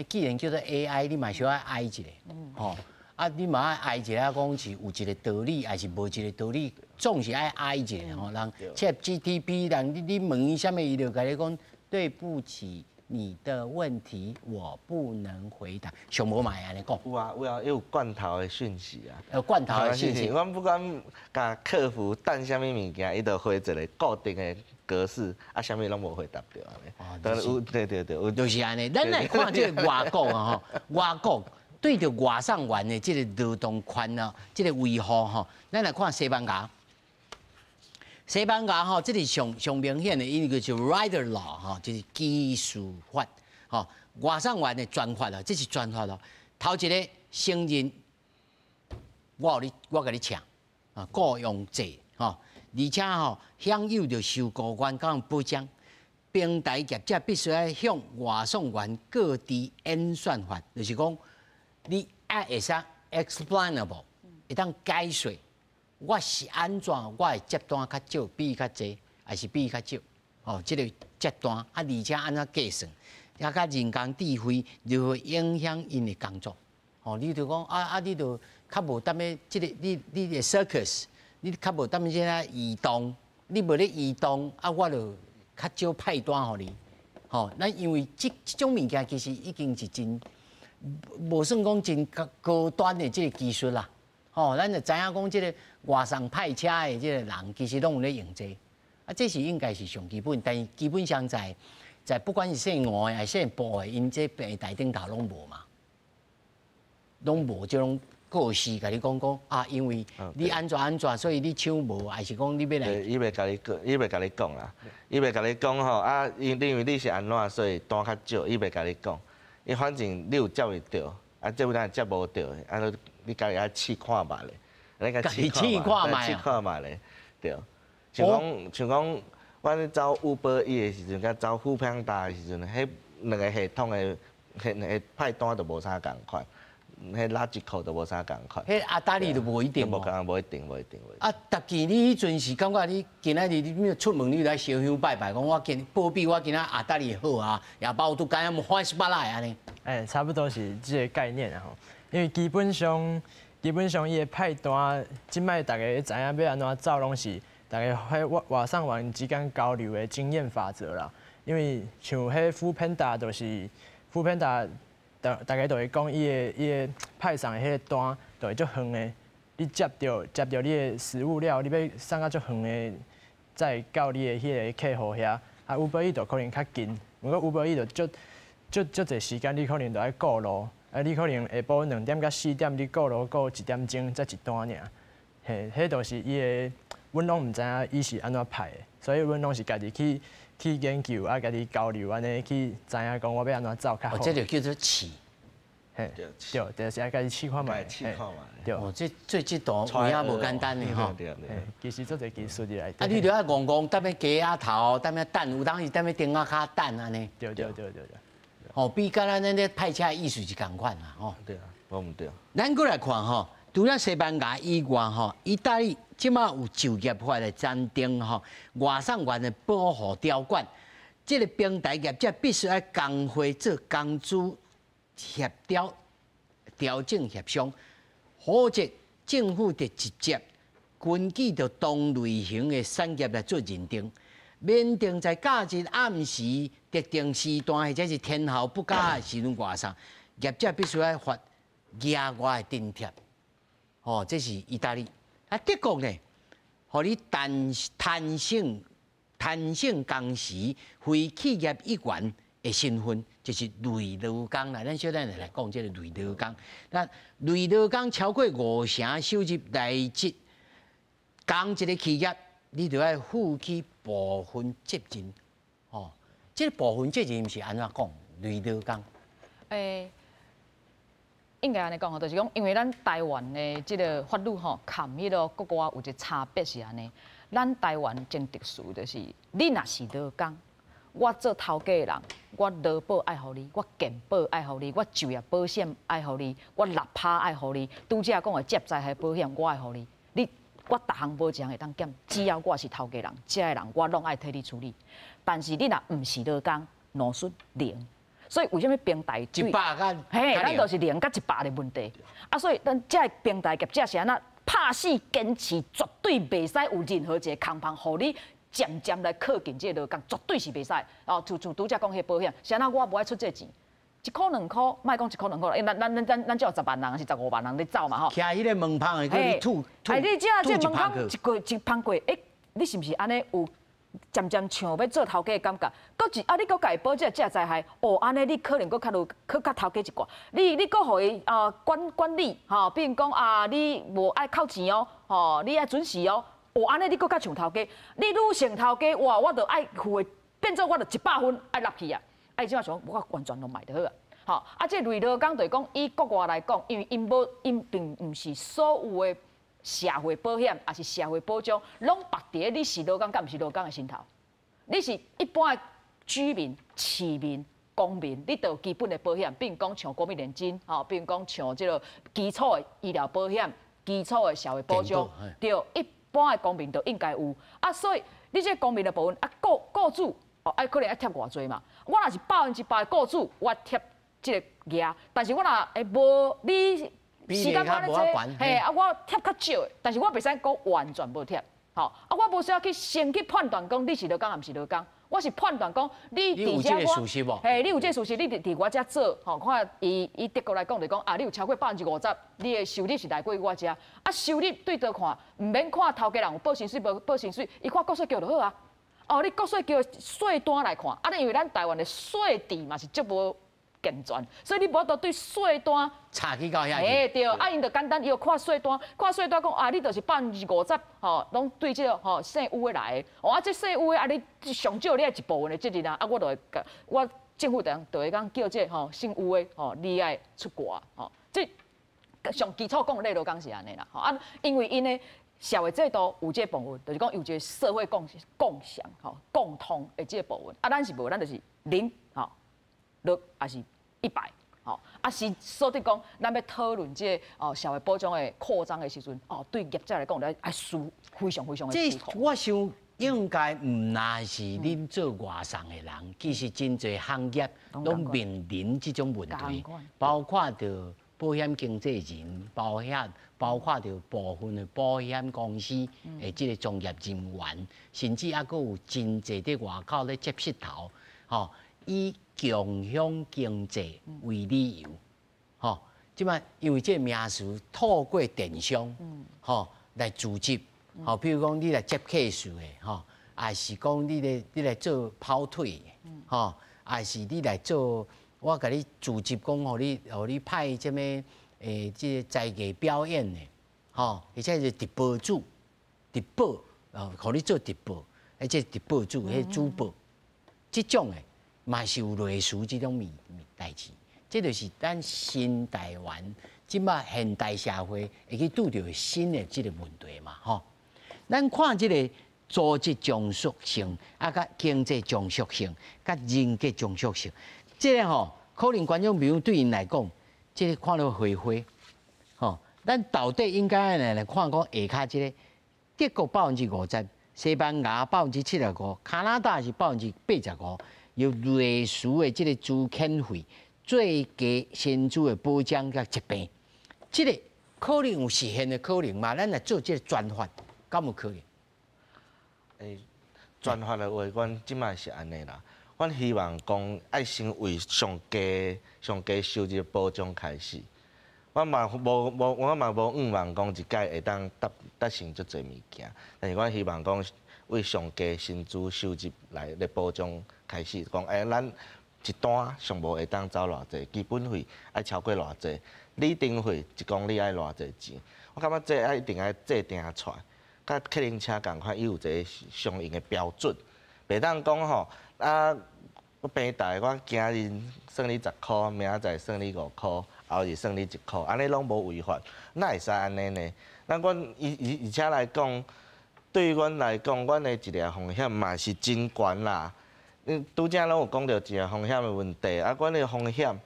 既然叫做 AI，你嘛小愛哀一下，吼，啊，你嘛愛哀一下，講是有一個道理，還是無一個道理，總是愛哀一下吼。人 ChatGPT，人你問伊啥物，伊就共你講對不起，你的問題我不能回答，上無嘛會按呢講。有啊有啊，有罐頭的訊息啊。有罐頭的訊息。我不管共客服彈啥物物件，伊就回一個固定的格式，啊，啥物攏無回答著按呢。哦，對對對，就是按呢。咱來看這個外國啊吼，外國對著外送員的這個勞動權啊，這個維護吼，咱來看西班牙。西班牙吼，這是上上明顯的，伊個叫 Rider Law 吼，就是騎士法吼，外送員的專法啦，這是專法咯。頭一個承認我予你，我共你請啊，僱傭制吼，而且吼享有著受僱員佮保障。平台業者必須愛向外送員告知演算法，就是講你愛會使 explainable，會當解說。我是按怎，我的接單較少，比伊較濟，還是比伊較少？哦，這個接單啊，而且按怎計算，也佮人工智慧如何影響𪜶的工作？哦，你就講啊啊，你就較無踮咧這個你你的 circus，你較無踮咧這移動，你無咧移動啊，我就較少派單予你。吼，咱因為這這種物件其實已經是真無算講真高高端的這個技術啦。吼，咱就知影講這個外送派車的這個人，其實攏有咧用這個，啊，這是應該是上基本，但是基本上在不管是姓吳的還是姓布的，𪜶這平台頂頭攏無嘛，攏無這種故事共你講講啊，因為你按怎按怎，所以你搶無，還是講你欲來？伊袂共你講，伊袂共你講啦，伊袂共你講吼啊，因為你是按怎，所以單較少，伊袂共你講。伊反正你有接會著，啊，這有當接無著，啊，你家己愛試看覓咧，你家試看覓，試看覓咧，對。像講像講，阮咧走 Uber Eats 的時陣，佮走 foodpanda 的時陣，彼兩個系統的彼個派單就無啥仝款，彼 logic 就無啥仝款。彼阿達利就無一定。無仝，無一定，無一定。啊，特別你彼陣是感覺你今仔日你出門你來燒香拜拜，講我今保庇我今仔阿達利好啊，也包拄敢歡喜巴拉按呢。欸，差不多是這個概念啊吼。因為基本上伊的派單，這擺大家知影欲按怎走，攏是大家彼外外送員之間交流的經驗法則啦。因為像彼 foodpanda 就是 foodpanda，大家就會講伊的派送的彼個單就會足遠的，你接著你的食物了，你欲送到足遠的，才會到你的彼個客戶遐。啊，Uber Eats 就可能較近，毋過 Uber Eats 就足足足濟時間，你可能就愛顧路。啊，你可能下晡2點到4點，你顧路顧一點鐘才一單爾，嘿，彼就是伊的，阮攏毋知影伊是按怎派的，所以阮攏是家己去研究啊，家己交流按呢去知影講我欲按怎走較好。哦，這就叫做試。嘿，對，就是愛家己試看覓。試看覓。對。哦，這做這道有影無簡單的吼。對。其實足濟技術佇內底。啊，你著愛戇戇踮咧街仔頭，踮咧等，有當時踮咧燈仔跤等按呢。對對對對對。吼，比佮咱咧派車的意思是仝款啦，吼。對啊，無毋對。咱閣來看吼，除了西班牙以外吼，意大利這馬有就業法的增訂吼，外送員的保護條款，這個平台業者必須愛工會做工資協調調整協商，否則政府就直接根據著同類型的產業來做認定。免定在假日暗時特定時段或者是天候不佳的時陣外送，業者必須愛發額外的津貼。哦，這是意大利。啊，德國呢，予你彈性工時，非企業一員的身份，就是類勞工啦。咱小等下來講這個類勞工。那類勞工超過五成收入來自仝一個企業，你就愛負起部分責任，吼，這個部分責任是按怎講？類勞工？應該按呢講吼，就是講，因為咱台灣的這个法律吼，佮彼个國外有一个差別是按呢。咱台灣真特殊，就是你若是勞工，我做頭家的人，我勞保愛予你，我健保愛予你，我就業保險愛予你，我六趴愛予你，拄才講的職災害保險我愛予你，你我逐項無一項會當減，只要我是頭家人，這个人我攏愛替你處理。但是你若毋是勞工，老實零。所以為啥物平台100佮嘿，咱就是零佮100的問題。啊，所以咱這个平台業者是按怎拍死堅持，絕對袂使有任何一个空縫，予你漸漸來靠近這个勞工，絕對是袂使。哦，就像拄才講彼保險，是按怎我無愛出這錢，一箍兩箍，莫講一箍兩箍，因為咱咱咱咱咱才有10萬人，抑是15萬人咧走嘛吼。徛彼个門縫的，閣你吐吐哎，你這這門縫一過一芳過，欸，你是毋是按呢有漸漸像欲做頭家的感覺？閣一啊，你閣共伊保這個職災害，哦，按呢你可能閣較落，閣較頭家一寡。你你閣予伊啊管管理吼，比如講啊，你無愛扣錢哦，吼，你愛準時哦，哦，按呢你閣較像頭家。你愈像頭家，哇，我著愛負的，變做我著100分愛落去啊！啊，伊這馬想我完全攏賣就好啊。吼，啊，這類勞工就是講以國外來講，因為𪜶無𪜶並毋是所有的社會保險，抑是社會保障，攏縛佇咧你是勞工佮毋是勞工的身頭。你是一般的居民、市民、公民，你都有基本的保險，比如講像國民年金，吼，比如講像這个基礎的醫療保險、基礎的社會保障，對，一般的公民都應該有。啊，所以你這个公民的部分，啊，雇雇主哦，愛可能愛貼偌濟嘛。我若是100%的雇主，我貼這个額，但是我若會無你。時間管咧濟，嘿，啊，我貼較少的，但是我袂使講完全無貼，吼，啊，我無需要去先去判斷講你是勞工抑毋是勞工，我是判斷講你佇遮我，嘿，你有這个事實，你佇佇我遮做，吼，看以以德國來講就講啊，你有超過50%，你的收入是來過我遮，啊，收入對佗看，毋免看頭家人有報薪水無報薪水，伊看國稅局就好啊，哦，你國稅局稅單來看，啊，因為咱台灣的稅制嘛是足無健全，所以你無法度對稅單查去到遐。嘿，對，啊，𪜶就簡單，伊就看稅單，看稅單講啊，你就是50%，吼，攏對這个吼姓吳的來的，哦，啊，這姓吳的啊，你上少你愛一部分的責任啊，啊，我就會我政府就就會講叫這个吼姓吳的吼，你愛出國吼，這上基礎講的內勞工是按呢啦，吼啊，因為𪜶的社會制度有這个部分，就是講有一个社會共共享吼共通的這个部分，啊，咱是無，咱就是零吼，六抑是100，吼，啊是所以講，咱欲討論這个哦社會保障的擴張的時陣，哦對業者來講，來愛輸非常非常的這我想應該毋但是恁做外送的人，其實真濟行業攏面臨這種問題，包括著保險經紀人、保險，包括著部分的保險公司的這个從業人員，甚至猶閣有真濟佇外口咧接穡頭，吼，以共享經濟為理由，吼，這擺因為這个名詞透過電商，吼來組織，吼，比如講你來接客數的，吼，抑是講你來你來做跑腿的，吼，抑是你來做，我共你組織講，予你予你派這物這个才藝表演的，吼，而且是直播主，直播，哦，予你做直播，而且直播主，彼主播，這種的。嘛是有類似這種物物代誌，這就是咱新台灣這擺現代社會會去拄著新的這个問題嘛，吼。咱看這個組織從屬性，啊，佮經濟從屬性，佮人格從屬性，這个吼，可能觀眾朋友對𪜶來講，這个看了花花，吼。咱到底應該來來看講下跤這个德國50%，西班牙75%，加拿大是85%。有類似的這个資遣費，最低薪資的保障佮疾病，這个可能有實現的可能嗎？咱來做這个轉換，敢有可能？欸，轉換的話，阮這擺是按呢啦。阮希望講愛先為上低上低收入保障開始。阮嘛無無，我嘛無向望講一擺會當達達成足濟物件，但是阮希望講為上低薪資收入來咧保障開始，講欸，咱一單上無會當走偌濟，基本費愛超過偌濟，里程費一公里愛偌濟錢。我感覺這愛一定愛制定出來，佮客运车仝款，伊有一个相应的标准，袂当讲吼啊，我平台我今日算你十箍，明仔载算你5箍，后日算你1箍，按呢攏无违法，哪会使按呢呢？咱阮而且来讲，对于阮来讲，阮的一个风险嘛是真悬啦。拄才攏有讲著一个风险的问题，啊，阮的风险，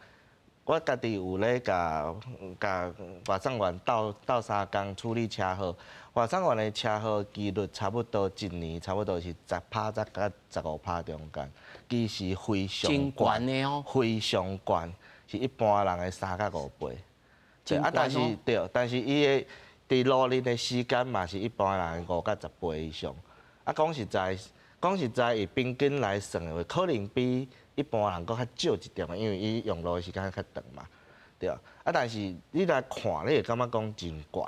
我家己有咧共共外送员斗斗相共处理车祸，外送员的车祸几率差不多一年差不多是10趴才佮15趴中间，其实非常悬的哦，非常悬，是一般人的3到5倍。啊，但是对，但是伊的伫路面的时间嘛是一般人5到10倍以上。啊，讲实在，讲实在，以平均来算的话，可能比一般人阁较少一点，因为伊用路的时间较长嘛，对。啊，但是你来看，你会感觉讲真悬。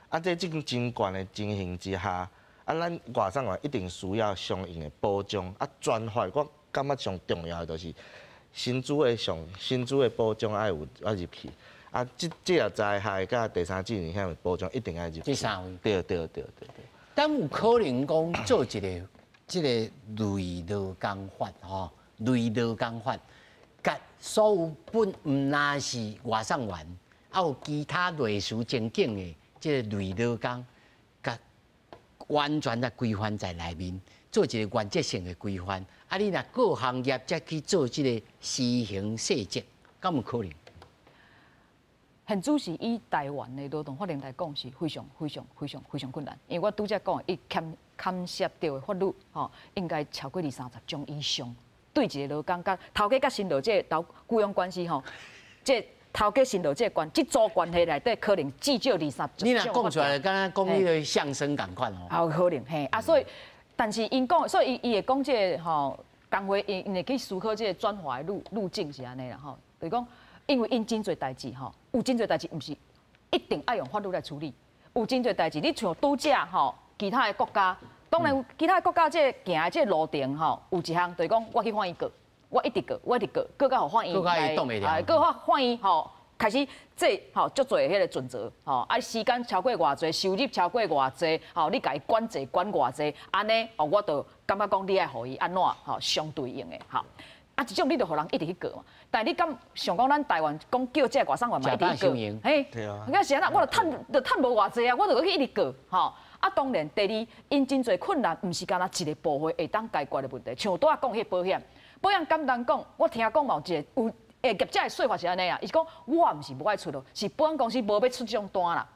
啊，这种真悬的情形之下，啊，咱外送员一定需要相应的保障。啊，专法我感觉上重要的就是薪资的上薪资的保障爱有爱入去。啊，这这个灾害佮第三责任险的保障一定爱入去。这三位。对对对对对。但有可能讲做一个这个类劳工法吼，类劳工法，佮所有本毋但是外送员，啊有其他类似情景的这个类劳工，佮完全的规范在内面，做一个原则性的规范。啊，你若各行业才去做这个施行细则，敢有可能？现主是以台湾的劳动法令来讲是非常非常非常非常困难，因为我拄才讲，伊牵牵涉著的法律吼，应该超过二三十种以上。对一个劳工佮头家佮薪劳这个雇佣关系吼，这头家薪劳这个关这组关系内底，可能至少二三十种。你若讲出来，敢若讲彼个相声仝款哦。有可能嘿啊，所以但是𪜶讲，所以伊伊会讲这个吼，工会𪜶𪜶会去思考这个转化的路径是按呢啦吼，就是讲。因为𪜶真济代志吼，有真济代志，毋是一定爱用法律来处理。有真济代志，你像拄才吼，其他的国家，当然其他的国家这个行的这个路程吼，有一项就是讲，我去法院告，我一直告，我一直告，告到予法院来，告到法院吼，开始做吼足济彼个准则吼，啊时间超过偌济，收入超过偌济，吼你共伊管制管偌济，按呢哦，我就感觉讲你爱予伊按怎吼相对应的吼。啊，这种你就予人一直去告嘛。但你敢想讲咱台湾讲叫这个外送员嘛一直去告？嘿，对啊。你看是按怎，我就趁就趁无偌济啊，我就阁去一直告吼。啊，当然第二，𪜶真济困难，毋是干焦一个部会会当解决的问题。像拄仔讲彼个保险，保险简单讲，我听讲嘛有一个有欸业者的说法是按呢啊，伊是讲我毋是无爱出咯，是保险公司无欲出这种单啦。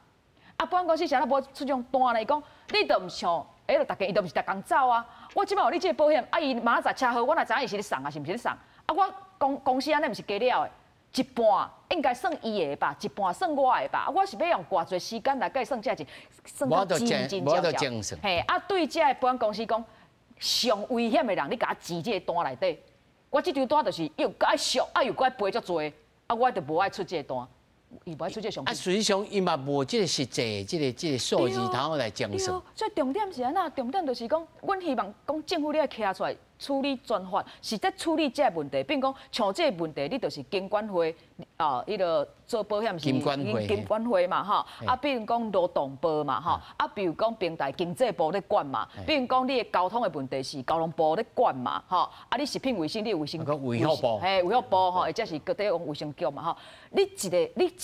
啊，保险公司是按怎无出这种单呢？伊讲你都毋像。欸，就逐家伊都毋是逐工走啊！我这摆有你这个保险，啊，伊明仔载车祸，我哪知影伊是咧送啊，是毋是咧送？啊，我公公司按呢毋是加了的，一半应该算伊的吧，一半算我的吧。啊，我是欲用偌济时间来计算这钱，算到斤斤计较。嘿，啊，对这个保险公司讲，上危险的人，你共我签这个单内底，我这张单就是又阁爱俗，啊又阁爱赔足济，啊，我就无爱出这个单。伊无爱出这个商品。啊，实际上伊嘛无这个实际这个这个数字头来精算。所以重点是按怎？重点就是讲，阮希望讲政府你爱徛出来处理专法，是在处理这个问题。比如讲，像这个问题，你就是金管会啊，彼个做保险是金管会，金管会嘛，吼。啊，比如讲劳动部嘛，吼。啊，比如讲平台经济部咧管嘛。比如讲你的交通的问题是交通部咧管嘛，吼。啊，你食品卫生，你卫生卫福部，嘿，卫福部吼，或者是各地卫生局嘛，吼。你一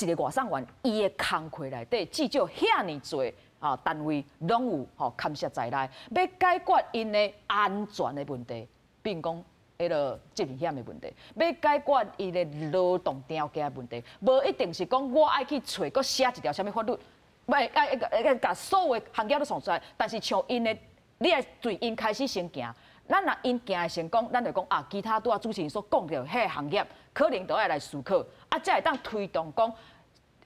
个外送员，伊的工课内底至少遐尔济啊单位拢有吼牵涉在内，欲解决𪜶的安全的问题，比如讲彼个责任险的问题，欲解决伊的劳动条件的问题，无一定是讲我爱去揣，阁写一条啥物法律，欲爱爱爱共所有的行业都算出来，但是像𪜶的，你爱对𪜶开始先行，咱若𪜶行会成功，咱就讲啊，其他拄仔主持人所讲著彼个行业，可能都爱来思考，啊，才会当推动讲。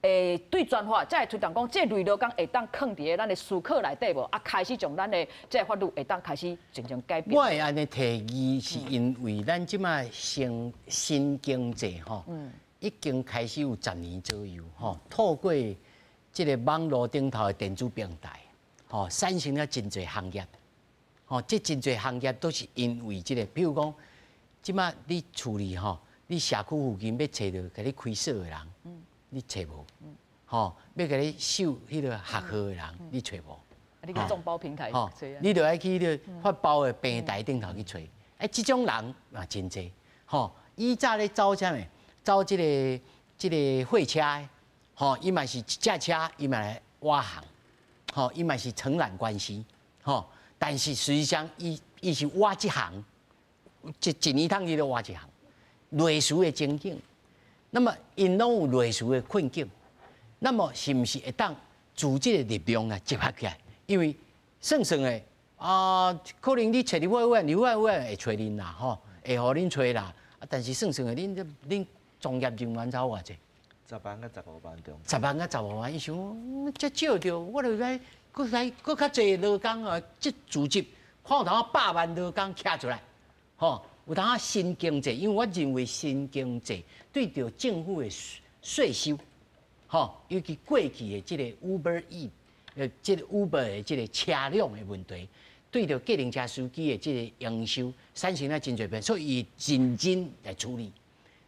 欸，对专法，才会推动讲，这类劳工会当囥伫咧咱的思考内底无？啊，开始将咱的这个法律会当开始渐渐改变。我会按呢提议，是因为咱这摆新新经济吼，已经开始有十年左右吼，透过这个网路顶头的电子平台，吼，产生了真济行业，吼，这真济行业都是因为这个，比如讲，这摆你厝里吼，你社区附近欲揣著共你开锁的人。你揣无，吼，欲共你守彼个学号的人，你揣无。你去眾包平台。吼，你就愛去咧發包的平台頂頭去揣。哎，這種人嘛真濟，吼，以早咧走啥物？走這個貨車的，吼，伊嘛是一隻車，伊嘛來挖行，吼，伊嘛是承攬關係，吼，但是實際上伊是挖一行，一年通去都挖一行，類似的情景。那麼𪜶攏有類似的困境，那麼是毋是會當組織的力量來集合起來？因為算算的啊，可能你揣立法委員、立法委員會揣恁啦，吼，會予恁揣啦。啊，但是算算的，恁從業人員才偌濟？10萬佮15萬中。10萬佮15萬，伊想這少著，我就來閣來閣較濟勞工啊，這組織看有當100萬勞工徛出來，吼，有當新經濟，因為我認為新經濟對著政府的稅收，吼，尤其過去的這個 Uber Eats，這個 Uber 的這個車輛的問題，對著計程車司機的這個營收產生了真濟變，所以伊認真來處理。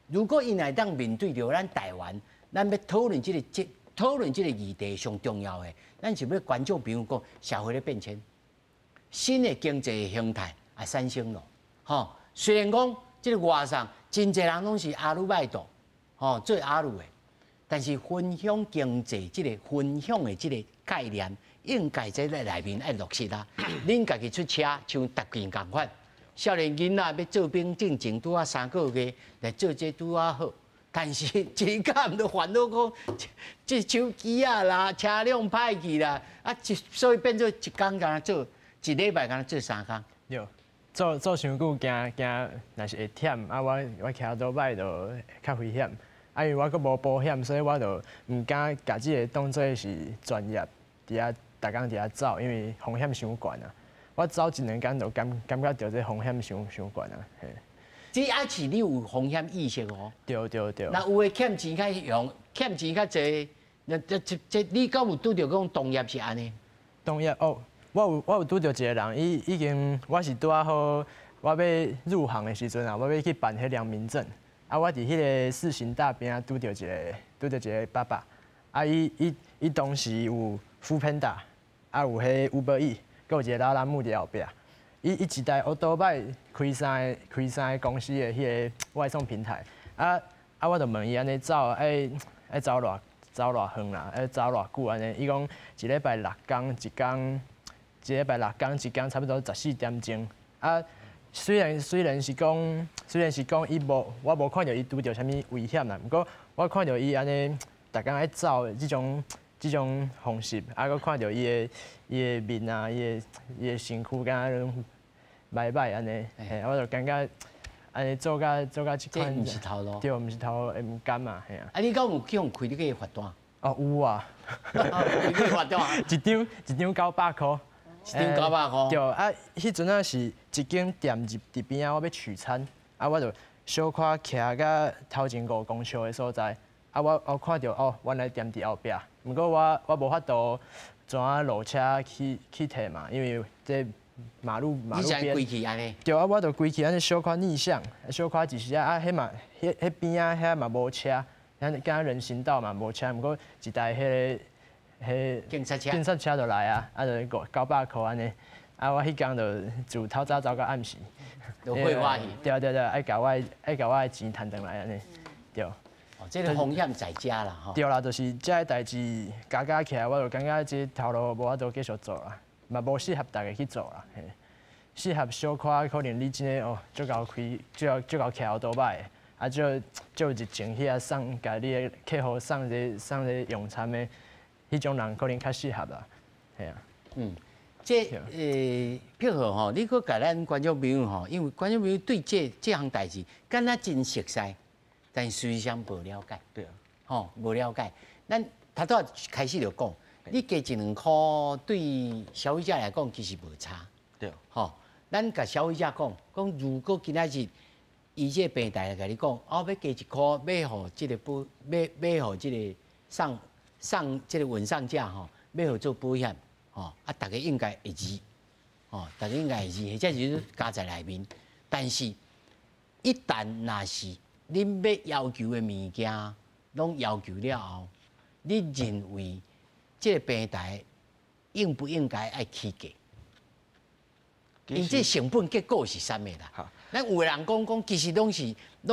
如果伊若當面對著咱台灣，咱欲討論這討論這個議題上重要的，咱是欲觀眾朋友講社會咧變遷，新的經濟形態也產生咯，吼。雖然講這個外送真濟人攏是アルバイト，吼，做アル的，但是分享經濟這個分享的這個概念，應該在咧內面愛落實啊。恁家己出車，像逐件仝款，少年囡仔欲做兵進前拄仔3個月來做這拄仔好，但是一工都煩惱講，這手機啊啦，車輛歹去啦，啊，所以變做一工敢若做一禮拜敢若做3工。對，做做傷久，驚驚，若是會忝啊！我騎歐多擺就較危險，啊，因為我閣無保險，所以我就毋敢共這個當做是專業，佇遐逐工佇遐走，因為風險傷懸啊！我走一兩工就感覺著這風險傷傷懸啊！嘿。這也是你有風險意識哦。對對對。那有的欠錢較用，欠錢較濟，那這你敢有拄著講同業是按呢？同業哦。我有拄著一個人，伊已經我是拄仔好，我欲入行的時陣啊，我欲去辦彼良民證，啊，我佇彼個四行大邊仔拄著一個爸爸，啊，伊當時有 foodpanda，啊，有彼 Uber Eats，閣有一個 Lalamove 佇後壁，伊一台歐多擺開三個公司的彼個外送平台，啊，我就問伊按呢走愛走偌遠啦，愛走偌久按呢？伊講一禮拜6工，一工。一禮拜6工，一工差不多14點鐘。啊，雖然是講伊無，我無看著伊拄著啥物危險啦。毋過我看著伊按呢，逐工愛走的這種方式，啊，閣看著伊的面啊，伊的身軀，敢若攏䆀䆀按呢，嘿，我就感覺按呢做甲這款。這毋是頭路。對，毋是頭路，會毋甘嘛，嘿啊。啊，你敢有去予開你個罰單？哦，有啊。開你罰單。一張一張900箍。一張900箍。對啊，彼陣仔是一間店入佇邊仔，我欲取餐，啊，我就小可徛甲頭前5公尺的所在，啊，我看著哦，原來店佇後壁，毋過我無法度怎啊落車去提嘛，因為這馬路邊。規氣按呢？對啊，我就規氣按呢小可逆向，小可一時仔啊，彼嘛，彼邊仔遐嘛無車，咱敢若人行道嘛無車，毋過一台彼個。彼警察車，警察車就來啊，啊就900箍按呢，啊我彼工就自透早走到暗時，就會話去。對對對，愛共我的錢趁轉來按呢，對。哦，這個風險在遮啦，吼。對啦，就是這个代誌加加起來，我就感覺這頭路無法度繼續做啦，嘛無適合逐个去做啦，嘿。適合小可可能你真的哦，足𠢕開，足𠢕騎歐多擺的，啊，足足有熱情去遐送，共你的客戶送這用餐的。彼種人可能較適合啦，嘿啊。嗯，這碧和吼，你閣共咱觀眾朋友吼，因為觀眾朋友對這項代誌敢若真熟悉，但實際上無了解。對啊。吼，無了解。咱頭拄仔開始就講，你加一兩箍對消費者來講其實無差。對。吼，咱共消費者講，講如果今仔日伊這個平台來共你講，哦，欲加一箍，欲予這個保，欲予這個送。送這個穩上架吼，欲予做保險吼，啊，逐家應該會知，吼，逐家應該會知，或者是加在內面。但是，一旦若是恁欲要求的物件，攏要求了後，你認為這個平台應不應該愛起價？𪜶這成本結構是啥物啦？咱有的人講講，其實攏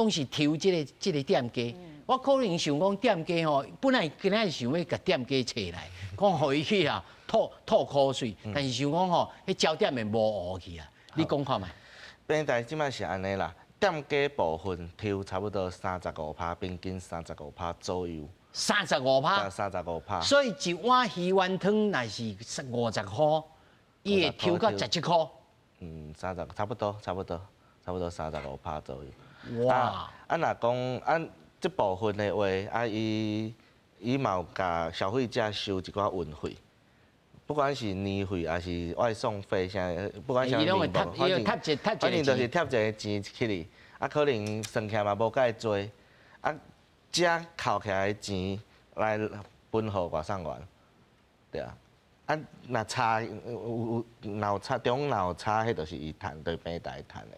是抽這個店家。我可能想講店家吼，本來今仔日想欲共店家揣來，講予伊去啊吐吐苦水，但是想講吼，彼焦點會模糊去啊。你講看覓？平台這擺是按呢啦，店家部分抽差不多三十五趴，平均三十五趴左右。三十五趴。三十五趴。所以一碗魚丸湯若是50箍，伊會抽到17箍。嗯，三十差不多，差不多，差不多三十五趴左右。哇！啊，若講啊，這部分的話，啊，伊伊嘛有共消費者收一寡運費，不管是年費還是外送費，啥，不管啥名目，反正就是貼一个錢起去，啊，可能算起來嘛無介濟，啊，這扣起來的錢來分予外送員，對啊。啊，若差有有若有差，中若有差，彼就是伊趁，對平台趁的，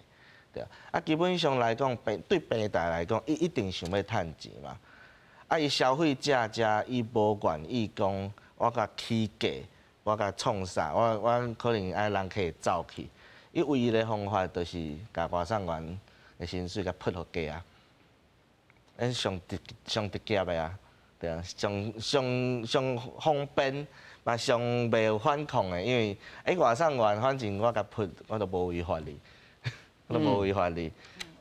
對啊。啊，基本上來講，對平台來講，伊一定想欲趁錢嘛。啊，伊消費者遮伊無願意講，我共起價，我共創啥，我可能愛人客走去。伊唯一的方法就是共外送員的薪水共潑予低啊，彼上直上直接的啊，對啊，上上上方便。嘛上袂有反抗的，因為外送員反正我共潑，我都無違法哩，我都無違法哩，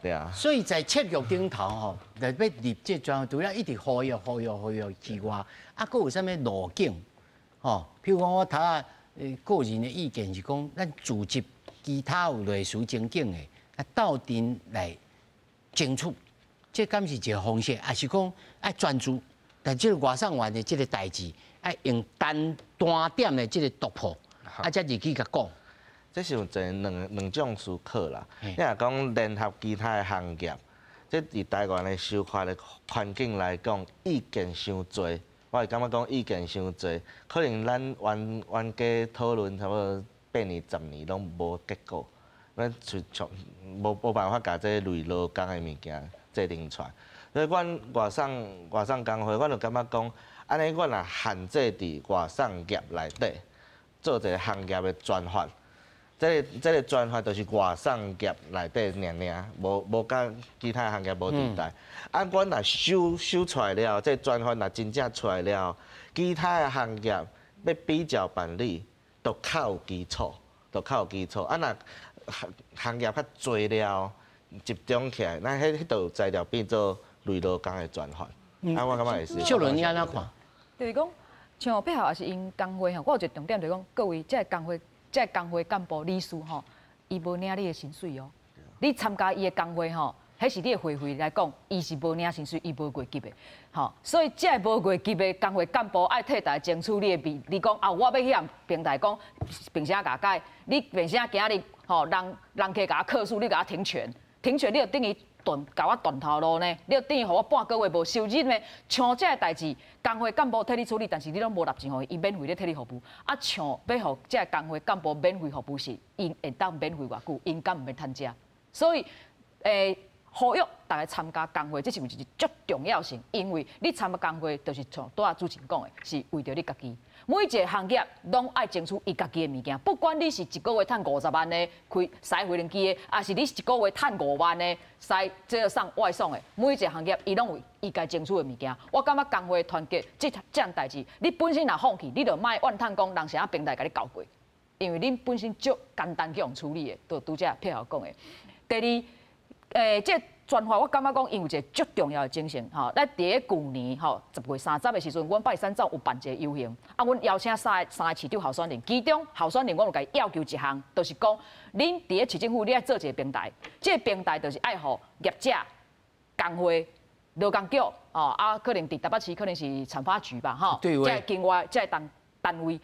對啊。所以在契約頂頭吼，若欲立這專，除了一直呼籲、呼籲、呼籲之外，啊，閣有啥物路徑？吼，譬如講我頭仔個人的意見是講，咱組織其他有類似情景的，啊，鬥陣來爭取，這敢是一個方式，抑是講愛專注？但這個外送員的這個代誌，愛用單單點的這個突破，啊，才入去共講。這是有一個兩兩種思考啦。你若講聯合其他的行業，這佇台灣的收發的環境來講，意見傷濟。我會感覺講意見傷濟，可能咱冤冤家討論差不多8年10年攏無結果，咱就從無無辦法共這類勞工的物件制定出來。所以，阮外送外送工會，阮就感覺講，按呢，阮若限制佇外送業內底做一個行業的專法，這個專法就是外送業內底爾爾，無無佮其他行業無佇代。啊，阮若修修出來了，這個專法若真正出來了，其他的行業欲比照辦理，都較有基礎，都較有基礎。啊，若行行業較濟了，集中起來，咱彼彼就有材料變做類勞工的專法，啊，我感覺會是。秀倫，你按怎看？就是講，像配合也是𪜶工會吼，我有一個重點就是講，各位，這個工會，這個工會幹部理事吼，伊無領你的薪水哦。你參加伊的工會吼，彼是你的會費來講，伊是無領薪水，伊無月給的，吼。所以這個無月給的工會幹部愛替大家爭取你的利，你講啊，我欲去共平台講，憑啥共改？你憑啥今日吼人人客共我客訴，你共我停權？停權你就等於斷共我斷頭路呢？你就等於予我半個月無收入呢？像這个代誌，工會幹部替你處理，但是你攏無納錢予伊，伊免費咧替你服務。啊，像欲予這个工會幹部免費服務是，𪜶會當免費偌久，𪜶敢毋免趁這。所以，呼籲逐家參加工會，這是有一個足重要性，因為你參加工會，就是像拄仔主持人講的，是為著你家己。每一個行業攏愛爭取伊家己的物件，不管你是一個月趁50萬的開駛飛輪機的，抑是你是一個月趁5萬的駛這個送外送的，每一個行業伊攏有伊該爭取的物件。我感覺工會團結這這項代誌，你本身若放棄，你就莫怨嘆講人啥平台共你搞過，因為恁本身足簡單去予處理的，就拄才配合講的。第二，這個專法我感覺講，伊有一個足重要的精神，吼。咱佇咧舊年吼10月30的時陣，阮拜三總有辦一個遊行，啊，阮邀請三個三個市長候選人，其中候選人阮有共伊要求一項，就是講，恁佇咧市政府，你愛做一個平台，這個平台就是愛予業者、工會、勞工局，哦，啊，可能佇台北市可能是產發局吧，吼，這個境外這個單單位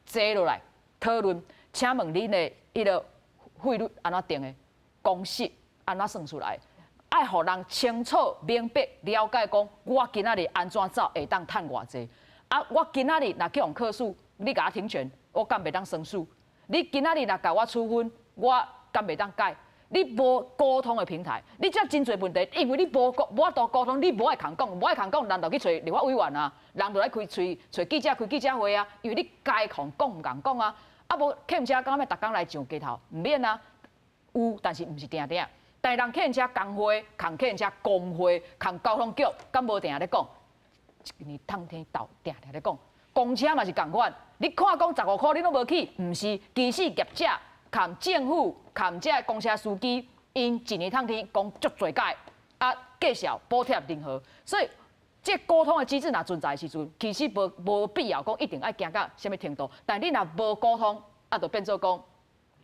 坐落來討論，請問恁的彼個費率按怎定的，公式按怎算出來？愛予人清楚明白了解，講我今仔日按怎走會當趁偌濟？啊，我今仔日若去予客訴，你共我停權，我敢袂當申訴？你今仔日若共我處分，我敢袂當改？你無溝通的平台，你這真濟問題，因為你無溝無法度溝通，你無愛共講，無愛共講，人就去揣立法委員啊，人就來開揣揣記者開記者會啊，因為你該共講毋共講啊，啊無客運車敢欲逐工來上街頭，毋免啊，有，但是毋是定定。但人客運車工會、共客運車工會、共交通局，敢無定定咧講？一年冬天鬥定定咧講，公車嘛是仝款。你看講15箍，你攏無去，毋是，其實業者共政府、共這个公車司機，𪜶一年冬天講足濟屆，啊，介紹補貼任何，所以這溝通的機制若存在的時陣，其實無無必要講一定愛行到啥物程度。但你若無溝通，啊，就變做講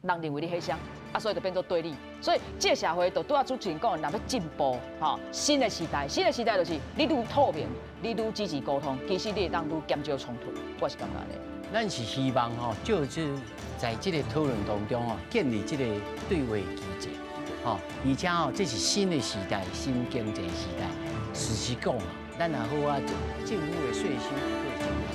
人認為你彼雙，啊，所以就變做對立。所以這個社會就拄仔主持人講的，若欲進步，吼，新的時代，新的時代就是你愈透明，你愈積極溝通，其實你會當愈減少衝突。我是感覺按呢。咱是希望吼，就是在這個討論當中吼，建立這個對話機制，吼，而且吼，這是新的時代，新經濟時代。事實講啊，咱若好啊，政府的稅收對。